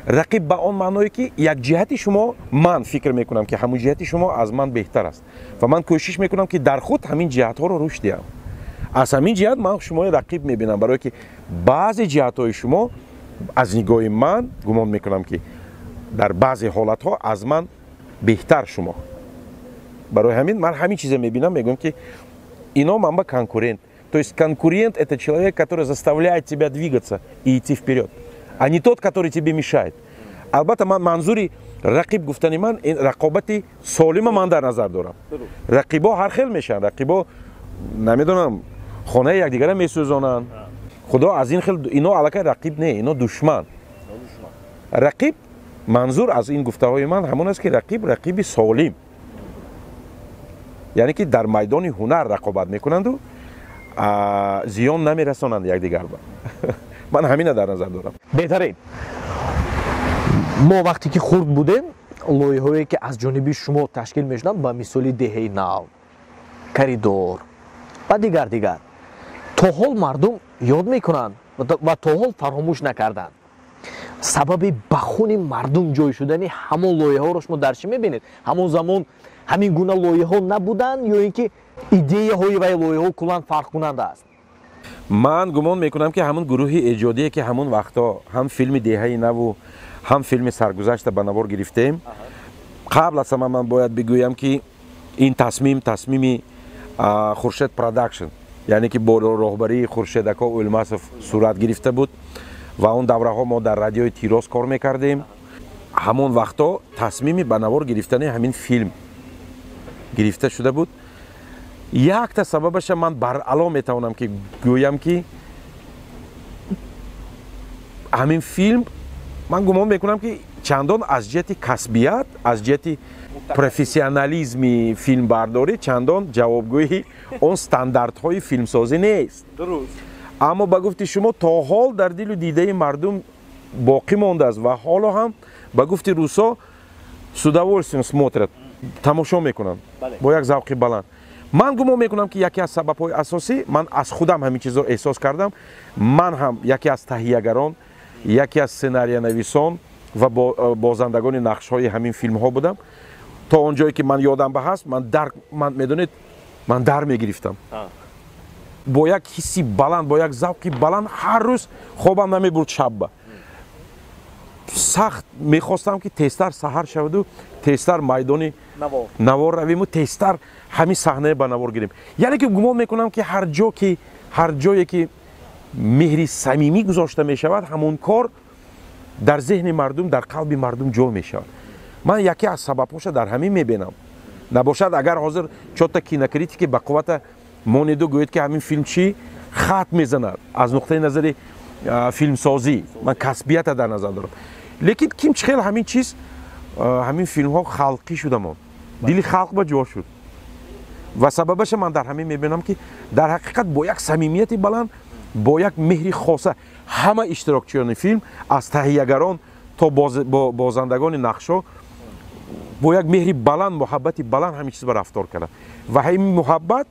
B: рақиб ба он маъное, ки як ҷиҳати шумо, ман фикр мекунам, ки ҳамун ҷиҳати шумо аз ман беҳтар аст, ва ман кӯшиш мекунам, ки дар худ ҳамин ҷиҳатҳоро рушд диҳам. Аз ҳамин ҷиҳат ман шуморо рақиб мебинам, барое ки баъзе ҷиҳатҳои шумо аз нигоҳи ман, гумон мекунам, ки дар баъзе ҳолатҳо аз ман беҳтар шумо. Барои ҳамин ман ҳамин чизе мебинам, мегӯям, ки ино ман ба конкурент. То есть конкурент — это человек, который заставляет тебя двигаться и идти вперед, а не тот, который тебе мешает. Албатта, ман манзури рақиб гуфтани ман ин рақобати солима ман дар назар дорам. Рақибо ҳар хел мешаванд, рақибо, намедонам, хонаи якдигара месӯзонанд, худо аз ин хел, ино аллакай рақиб не, ино душман. Рақиб Манзур аз ин гуфтаҳои ман ҳамон аст, ки рақиб рақиби солим, яъне ки дар майдони ҳунар рақобат мекунанду зиён намерасонанд якдигарба. Ман ҳамина дар назар дорам.
A: Беҳтарин. Мо вақте ки хурд будем, лоиҳаое ки аз ҷониби шумо ташкил мешуданд, ба мисоли Деҳаи нав, Коридор ва дигар дигар, то ҳол мардум ёд мекунанд ва то ҳол фаромӯш накарданд. Сабаби ба хуни мардум ҷой шудани ҳамон лоиҳаҳоро шумо дар чӣ мебинед? Ҳамон замон ҳамин гуна лоиҳаҳо набуданд ё ин ки идеяҳои вай лоиҳаҳо куллан фарқкунанда аст?
B: Ман гумон мекунам, ки ҳамон гурӯҳи эҷодие, ки ҳамон вақтҳо ҳам филми Деҳаи наву ҳам филми Саргузашта ба навор гирифтем, қабл аз ҳама ман бояд бигӯям, ки ин тасмим тасмими Хуршед Продакшн, яъне ки бо роҳбарии Хуршедако Улмасов сурат гирифта буд ва он давраҳо мо дар радиои Тирос кор мекардем. Ҳамон вақтҳо тасмими ба навор гирифтани ҳамин филм гирифта шуда буд. Якта сабабаша ман баръало метавонам ки гӯям, ки ҳамин филм, ман гумон мекунам, ки чандон аз ҷиҳати касбият, аз ҷиҳати профессионализми филмбардорӣ чандон ҷавобгӯи он стандартҳои филмсозӣ нест, аммо ба гуфти шумо то ҳол дар дилу дидаи мардум боқӣ мондааст ва ҳоло ҳам, ба гуфти русо, с удовольствием смотрят, тамошо мекунанд бо як завқи баланд. Ман гумон мекунам, ки яке аз сабабҳои асосӣ, ман аз худам ҳамин чизро эҳсос кардам, ман ҳам яке аз таҳиягарон, яке аз сценариянависон ва бозандагони нақшҳои ҳамин филмҳо будам. То он ҷое ки ман ёдам ба ҳаст, ман дар ман медонед, ман дар мегирифтам бо як ҳисси баланд, бо як завқи баланд. Ҳар рӯз хобам намебурд шабба, сахт мехостам, ки тезтар саҳар шаваду тезтар майдони навор равиму тезтар ҳамин саҳнае ба навор гирем. Яъне ки гумон мекунам, ки ҳар ҷо ки ҳар ҷое ки меҳри самимӣ гузошта мешавад, ҳамон кор дар зеҳни мардум, дар қалби мардум ҷо мешавад. Ман яке аз сабабҳоша дар ҳамин мебинам. Набошад, агар ҳозир чорта кинокритики ба қуввата монеду гӯед, ки ҳамин филм чӣ хат мезанад аз нуқтаи назари филмсозӣ, ман касбията дар назар дорам, лекин ким чӣ хел ҳамин чиз, ҳамин филмҳо халқӣ шуда монд, дили халқ ба ҷо шуд. Ва сабабаша ман дар ҳамин мебинам, ки дар ҳақиқат бо як самимияти баланд, бо як меҳри хоса ҳама иштирокчиёни филм, аз таҳиягарон то бозандагони нақшҳо, бо як меҳри баланд, муҳаббати баланд ҳамин чиз ба рафтор карданд ва ҳамин муҳаббат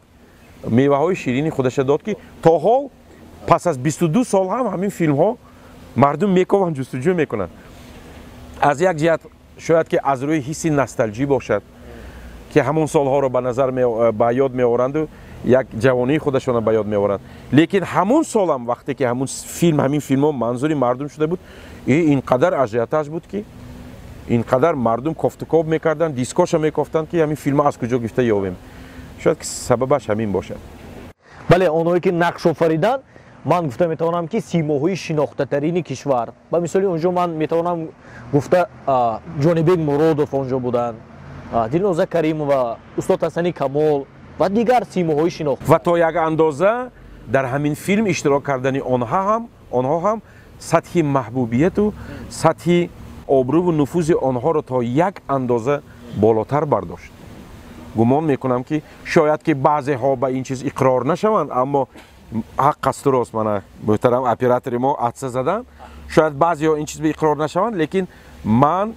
B: меваҳои ширини худаша дод, ки то ҳол пас аз 22 сол ҳам ҳамин филмҳо мардум мекованд, ҷустуҷӯ мекунанд. Аз як ҷиҳат шояд ки аз рӯи ҳисси носталҷӣ бошад, ки ҳамон солҳоро ба назар ба ёд меоранду як ҷавонии худашонро ба ёд меоранд. Лекин ҳамон солам, вақте ки ҳамон филм, ҳамин филмҳо манзури мардум шуда буд, ин қадар ажиотаж буд, ки ин қадар мардум кофтукоб мекарданд, дискоша мекофтанд, ки ҳамин филмҳо аз куҷо гирифта ёбем. Шояд ки сабабаш ҳамин бошад.
A: Бале, онҳое ки нақш офариданд, ман гуфта метавонам, ки симоҳои шинохтатарини кишвар, ба мисоли онҷо ман метавонам гуфта, Ҷонибек Муродов онҷо буданд, Дилноза Каримова, устод Ҳасани Камол ва дигар симоҳои шинохта.
B: Ва то як андоза дар ҳамин филм иштирок кардани онҳо ҳам сатҳи маҳбубияту сатҳи обрӯву нуфузи онҳоро то як андоза болотар бардошт. Гумон мекунам, ки шояд ки баъзеҳо ба ин чиз иқрор нашаванд, аммо ҳақ асту рост, мана муҳтарам оператори мо атса задан, шояд баъзеҳо ин чиз ба иқрор нашаванд, лекин ман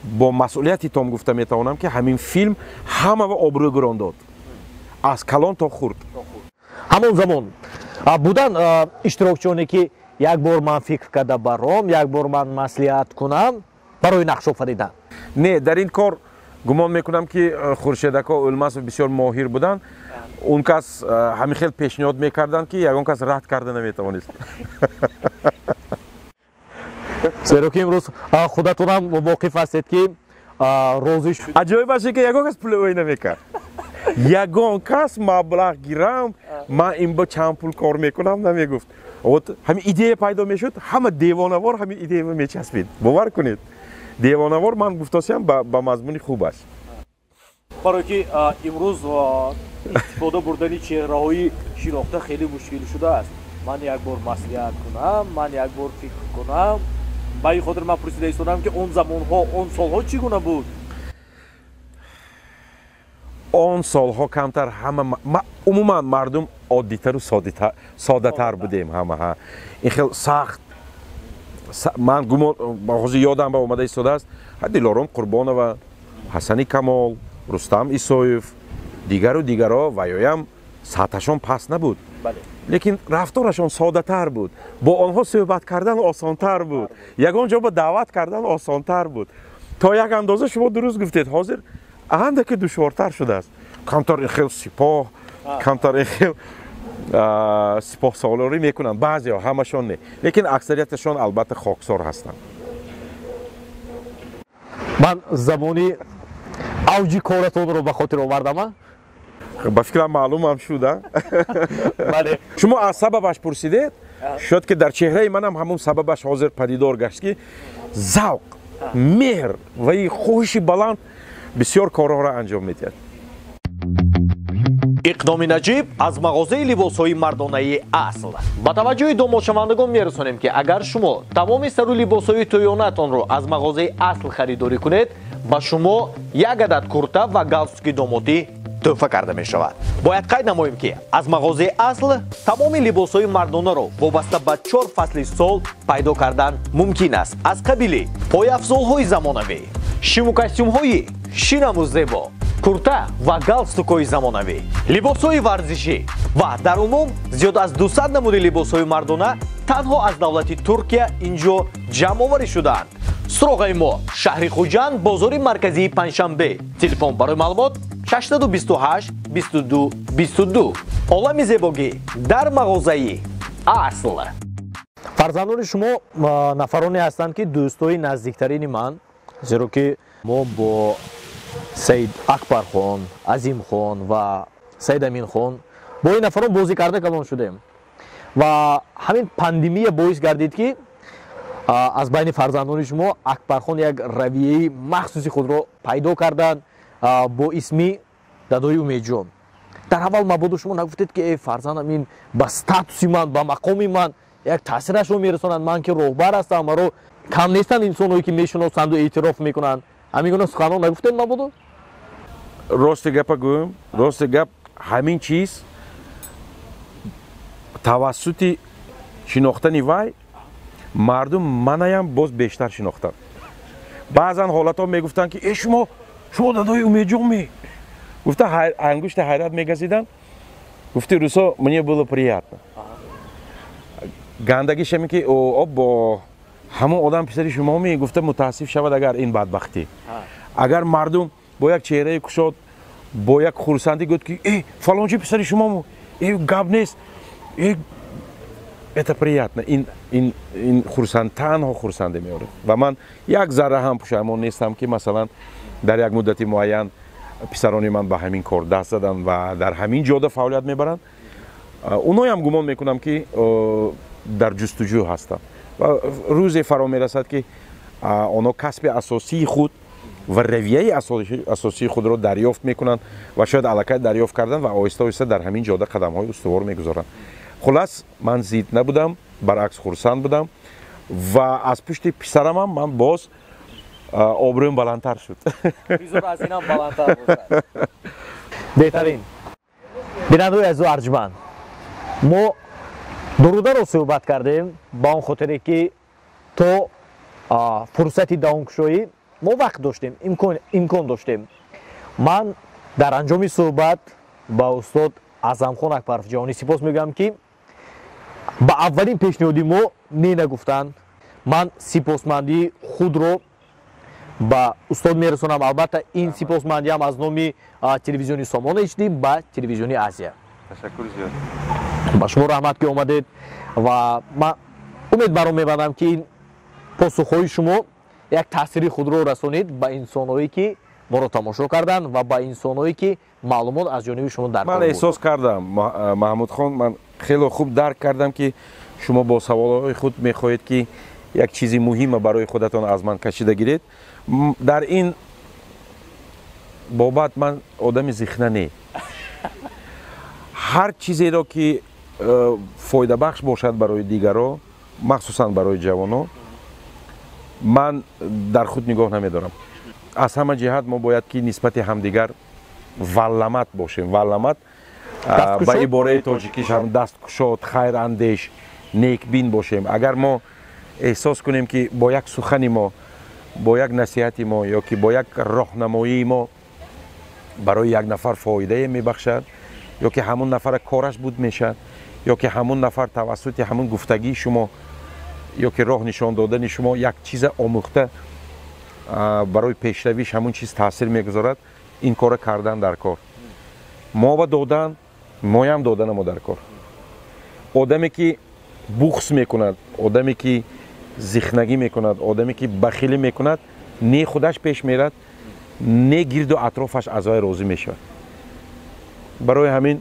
B: бо масъулияти том гуфта метавонам, ки ҳамин филм ҳама ва обрӯ гирон дод, аз калон то хурд.
A: Ҳамон замон будан иштирокчиёне, ки як бор ман фикр карда баром, як бор ман маслиҳат кунам барои нақш офаридан?
B: Не, дар ин кор гумон мекунам, ки Хуршедако Улмасов бисёр моҳир буданд. Он кас ҳамин хел пешниҳод мекарданд, ки ягон кас рад карда наметавонист.
A: Зеро ки имрӯз худатонам воқиф ҳастед, ки розӣ.
B: Аҷоибаше, ки ягон кас пули ӯй намекард, ягон кас маблағ гирам, ман ин бо чанд пул кор мекунам намегуфт. Вот ҳамин идея пайдо мешуд, ҳама девонавор ҳамин идея мечаспид. Бовар кунед, девонавор ман гуфтосиам ба мазмуни хуб аст.
A: Барое ки имрӯз истифода бурдани чеҳраҳои шинохта хеле мушкил шудааст. Ман як бор маслиҳат кунам, ман як бор фикр кунам. Ба ин хотир ман пурсида истодам, ки он замонҳо, он солҳо чӣ гуна буд?
B: Он солҳо камтар ҳама, умуман мардум оддитару соддатар будем ҳамаҳа. Ин хел сахт ман гумон, ҳозир ёдам ба омада истодааст, Дилором Қурбонова, Ҳасани Камол, Рустам Исоев, дигару дигарро, ваёям сатҳашон паст набуд, лекин рафторашон соддатар буд, бо онҳо суҳбат кардан осонтар буд, ягон ҷо ба даъват кардан осонтар буд. То як андоза шумо дуруст гуфтед, ҳозир андаке душвортар шудааст. Камтар ин хел сипоҳ, камтар ин хел сипоҳсолорӣ мекунанд баъзеҳо, ҳамашон не, лекин аксарияташон албатта хоксор ҳастанд.
A: Ман замони авҷи коратонро ба хотир овардам.
B: Ба фикрам, маълумам шуд.
A: Бале.
B: Шумо аз сабабаш пурсидед, шояд ки дар чеҳраи манам ҳамон сабабаш ҳозир падидор гашт, ки завқ, меҳр ва хоҳиши баланд бисёр корҳоро анҷом медиҳад.
A: Иқдоми наҷиб аз мағозаи либосҳои мардонаи «Асл». Ба таваҷҷӯҳи домодшавандагон мерасонем, ки агар шумо тамоми сару либосҳои тӯёнатонро аз мағозаи «Асл» харидорӣ кунед, ба шумо як адад курта ва галстуки домотӣ тӯҳфа карда мешавад. Бояд қайд намоем, ки аз мағозаи «Асл» тамоми либосҳои мардонаро вобаста ба чор фасли сол пайдо кардан мумкин аст, аз қабили пойафзолҳои замонавӣ, шиму костюмҳои шинаму зебо, курта ва галстукҳои замонавӣ, либосҳои варзишӣ ва дар умум зиёд аз 200 намуди либосҳои мардона танҳо аз давлати Туркия инҷо ҷамъоварӣ шудаанд. Суроғаи мо: шаҳри Хуҷанд, бозори марказии Панҷшанбе. Телефон барои маълумот 628 22 22. Олами зебогӣ дар мағозаи «Асл». Фарзандони шумо нафароне ҳастанд, ки дӯстои наздиктарини ман, зеро ки мо бо Саид Акбархон, Азимхон ва Саид Аминхон, бо ин нафарон бозӣ карда калон шудем ва ҳамин пандемия боис гардид, ки аз байни фарзандони шумо Акбархон як равияи махсуси худро пайдо карданд бо исми Дадои Умедҷон. Дар аввал мабодо шумо нагуфтед, ки э, фарзандам, ин ба статуси ман, ба мақоми ман як таъсирашро мерасонанд, ман ки роҳбар ҳастам, маро кам нестанд инсонҳое, ки мешиносанду эътироф мекунанд? Ҳамин гуна суханҳо нагуфтед мабодо?
B: Рости гапа гӯем, рости гап, ҳамин чиз тавассути шинохтани вай мардум манаям боз бештар шинохтанд. Баъзан ҳолатҳо мегуфтанд, ки э, шумо Дадои Умедҷон ме? Гуфта, ангушти ҳайрат мегазиданд. Гуфти русо, мне было приятно. Гандагиш ҳамин, ки об бо ҳамон одам писари шумо ме, гуфта мутаассиф шавад. Агар ин бадбахтӣ, агар мардум бо як чеҳраи кушод, бо як хурсандӣ гуфт, ки э, фалончи писари шумо, э, гап нест, э, это приятно. Ин хурсанд, танҳо хурсандӣ меорад ва ман як зарра ҳам пушаймон нестам, ки масалан дар як муддати муайян писарони ман ба ҳамин кор даст заданд ва дар ҳамин ҷода фаъолият мебаранд. Онҳоям гумон мекунам, ки дар ҷустуҷӯ ҳастанд ва рӯзе фаро мерасад, ки онҳо касби асосии худ ва равияи асосии худро дарёфт мекунанд ва шояд аллакай дарёфт карданд ва оҳиста оҳиста дар ҳамин ҷода қадамҳои устувор мегузоранд. Хулас, ман зид набудам, баръакс, хурсанд будам ва аз пушти писарамам ман боз обрӯям баландтар шуд.
A: Беҳтарин. Бинандаои азизу арҷманд, мо дурударо суҳбат кардем, ба он хотире ки то фурсати давомкушоӣ мо вақт доштем, имкон доштем. Ман дар анҷоми суҳбат ба устод Аъзамхон Акбаров Ҷаҳонӣ сипос мегӯям, ки ба аввалин пешниҳоди мо не нагуфтанд. Ман сипосмандии худро ба устод мерасонам. Албатта, ин сипосмандиам аз номи телевизиони Сомон HD ба телевизиони Азия.
B: Ташаккури зиёд.
A: Ба шумо раҳмат, ки омадед, ва ман умед баро мебандам, ки ин посухҳои шумо як таъсири худро расонид ба инсонҳое, ки моро тамошо карданд, ва ба инсонҳое, ки маълумот аз ҷониби шумо дар
B: Ман эҳсос кардам, Маҳмудхон, ман хеле хуб дарк кардам, ки шумо бо саволҳои худ мехоҳед, ки як чизи муҳима барои худатон аз ман кашида гиред. Дар ин бобат ман одами зихна не. Ҳар чизеро, ки фоидабахш бошад барои дигаро, махсусан барои ҷавонон. Ман дар худ нигоҳ намедорам. Аз ҳама ҷиҳат мо бояд ки нисбати ҳамдигар валламат бошем. Валламат ба ибораи тоҷикиш ҳам дасткушод, хайрандеш, некбин бошем. Агар мо эҳсос кунем, ки бо як сухани мо, бо як насиҳати мо ё ки бо як роҳнамоии мо барои як нафар фоидае мебахшад, ё ки ҳамун нафара кораш буд мешавад, ё ки ҳамун нафар тавассути ҳамун гуфтагии шумо ё ки роҳ нишон додани шумо як чиза омӯхта, барои пешравиш ҳамун чиз таъсир мегузорад, ин кора кардан дар кор. Мо ба додан, моям додана мо дар кор. Одаме ки бухс мекунад, одаме ки зихнагӣ мекунад, одаме ки бахилӣ мекунад, не худаш пеш мерад, не гирду атрофаш аз вай розӣ мешавад. Барои ҳамин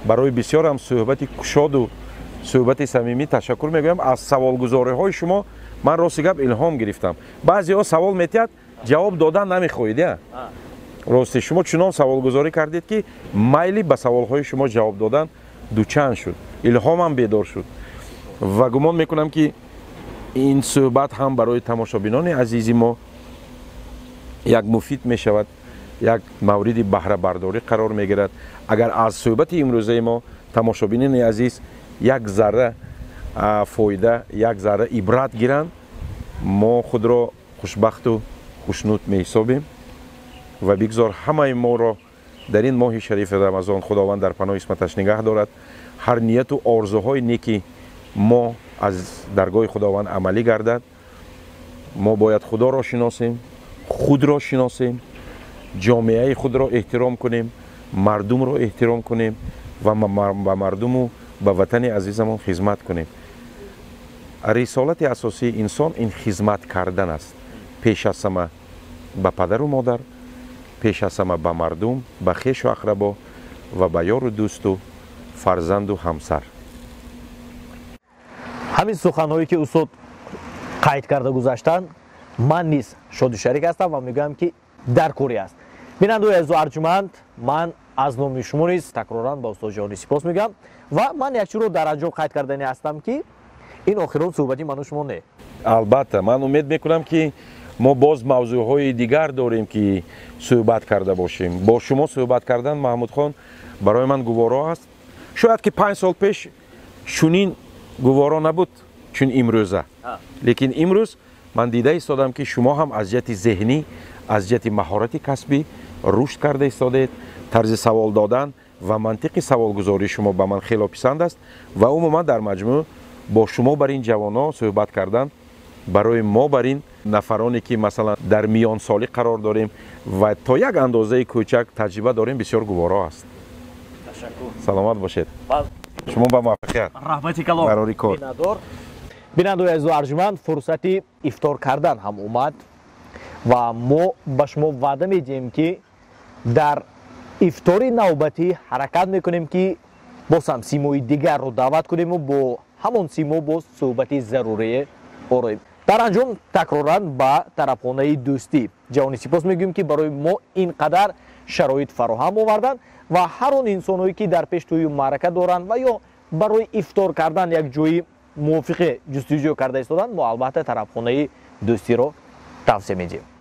B: барои бисёрам суҳбати кушоду суҳбати самимӣ ташаккур мегӯям. Аз саволгузориҳои шумо ман рости гап илҳом гирифтам. Баъзеҳо савол метиҳад, ҷавоб додан намехоҳед. Я рости шумо чунон саволгузорӣ кардед, ки майли ба саволҳои шумо ҷавоб додан дучанд шуд, илҳомам бедор шуд ва гумон мекунам, ки ин суҳбат ҳам барои тамошобинони азизи мо як муфид мешавад, як мавриди баҳрабардорӣ қарор мегирад. Агар аз суҳбати имрӯзаи мо тамошобинони азиз як зарра фоида, як зарра ибрат гиранд, мо худро хушбахту хушнуд меҳисобем. Ва бигзор ҳамаи моро дар ин моҳи шарифи Рамазон Худованд дар паноҳи исматаш нигаҳ дорад. Ҳар нияту орзуҳои неки мо аз даргоҳи Худованд амалӣ гардад. Мо бояд Худоро шиносем, худро шиносем, ҷомеаи худро эҳтиром кунем, мардумро эҳтиром кунем ва ба мардуму ба ватани азизамон хизмат кунем. Рисолати асосии инсон ин хизмат кардан аст, пеш аз ҳама ба падару модар, пеш аз ҳама ба мардум, ба хешу ақрабо ва ба ёру дӯсту фарзанду ҳамсар.
A: Ҳамин суханҳое ки устод қайд карда гузаштанд, ман низ шоду шарик ҳастам ва мегӯям, ки дар корӣ аст. Бинандаои азизу арҷуманд, ман аз номи шумо низ такроран ба устод Ҷаҳонӣ сипос мегӯям ва ман як чизро дар анҷом қайд кардани ҳастам, ки ин охирон суҳбати ману шумо не.
B: Албатта, ман умед мекунам, ки мо боз мавзӯъҳои дигар дорем, ки суҳбат карда бошем. Бо шумо суҳбат кардан, Маҳмудхон, барои ман гуворо аст. Шояд ки 5 сол пеш чунин гуворо набуд, чун имрӯза, лекин имрӯз ман дида истодам, ки шумо ҳам аз ҷиҳати зеҳнӣ, аз ҷиҳати маҳорати касбӣ рушд карда истодаед. Тарзи савол додан ва мантиқи саволгузории шумо ба ман хело писанд аст ва умуман дар маҷмӯъ бо шумо бар ин ҷавонҳо суҳбат кардан барои мо, бар ин нафароне ки масалан дар миёнсолӣ қарор дорем ва то як андозаи кӯчак таҷриба дорем, бисёр гуворо аст. Саломат бошед, шумо ба муваффақият.
A: Раҳмати калон.
B: Барори кор.
A: Бинандаои азизу арҷуманд, фурсати ифтор кардан ҳам омад ва мо ба шумо ваъда медиҳем, ки дар ифтори навбатӣ ҳаракат мекунем, ки боз ҳам симои дигарро даъват кунему бо ҳамон симо боз суҳбати зарурие ороем. Дар анҷом такроран ба тарабхонаи Дӯстӣ Ҷаҳонӣ сипос мегӯем, ки барои мо ин қадар шароит фароҳам оварданд ва ҳар он инсонҳое ки дар пеш тӯю маърака доранд ва ё барои ифтор кардан як ҷои мувофиқе ҷустуҷӯ карда истоданд, мо албатта тарабхонаи Дӯстиро тавсия медиҳем.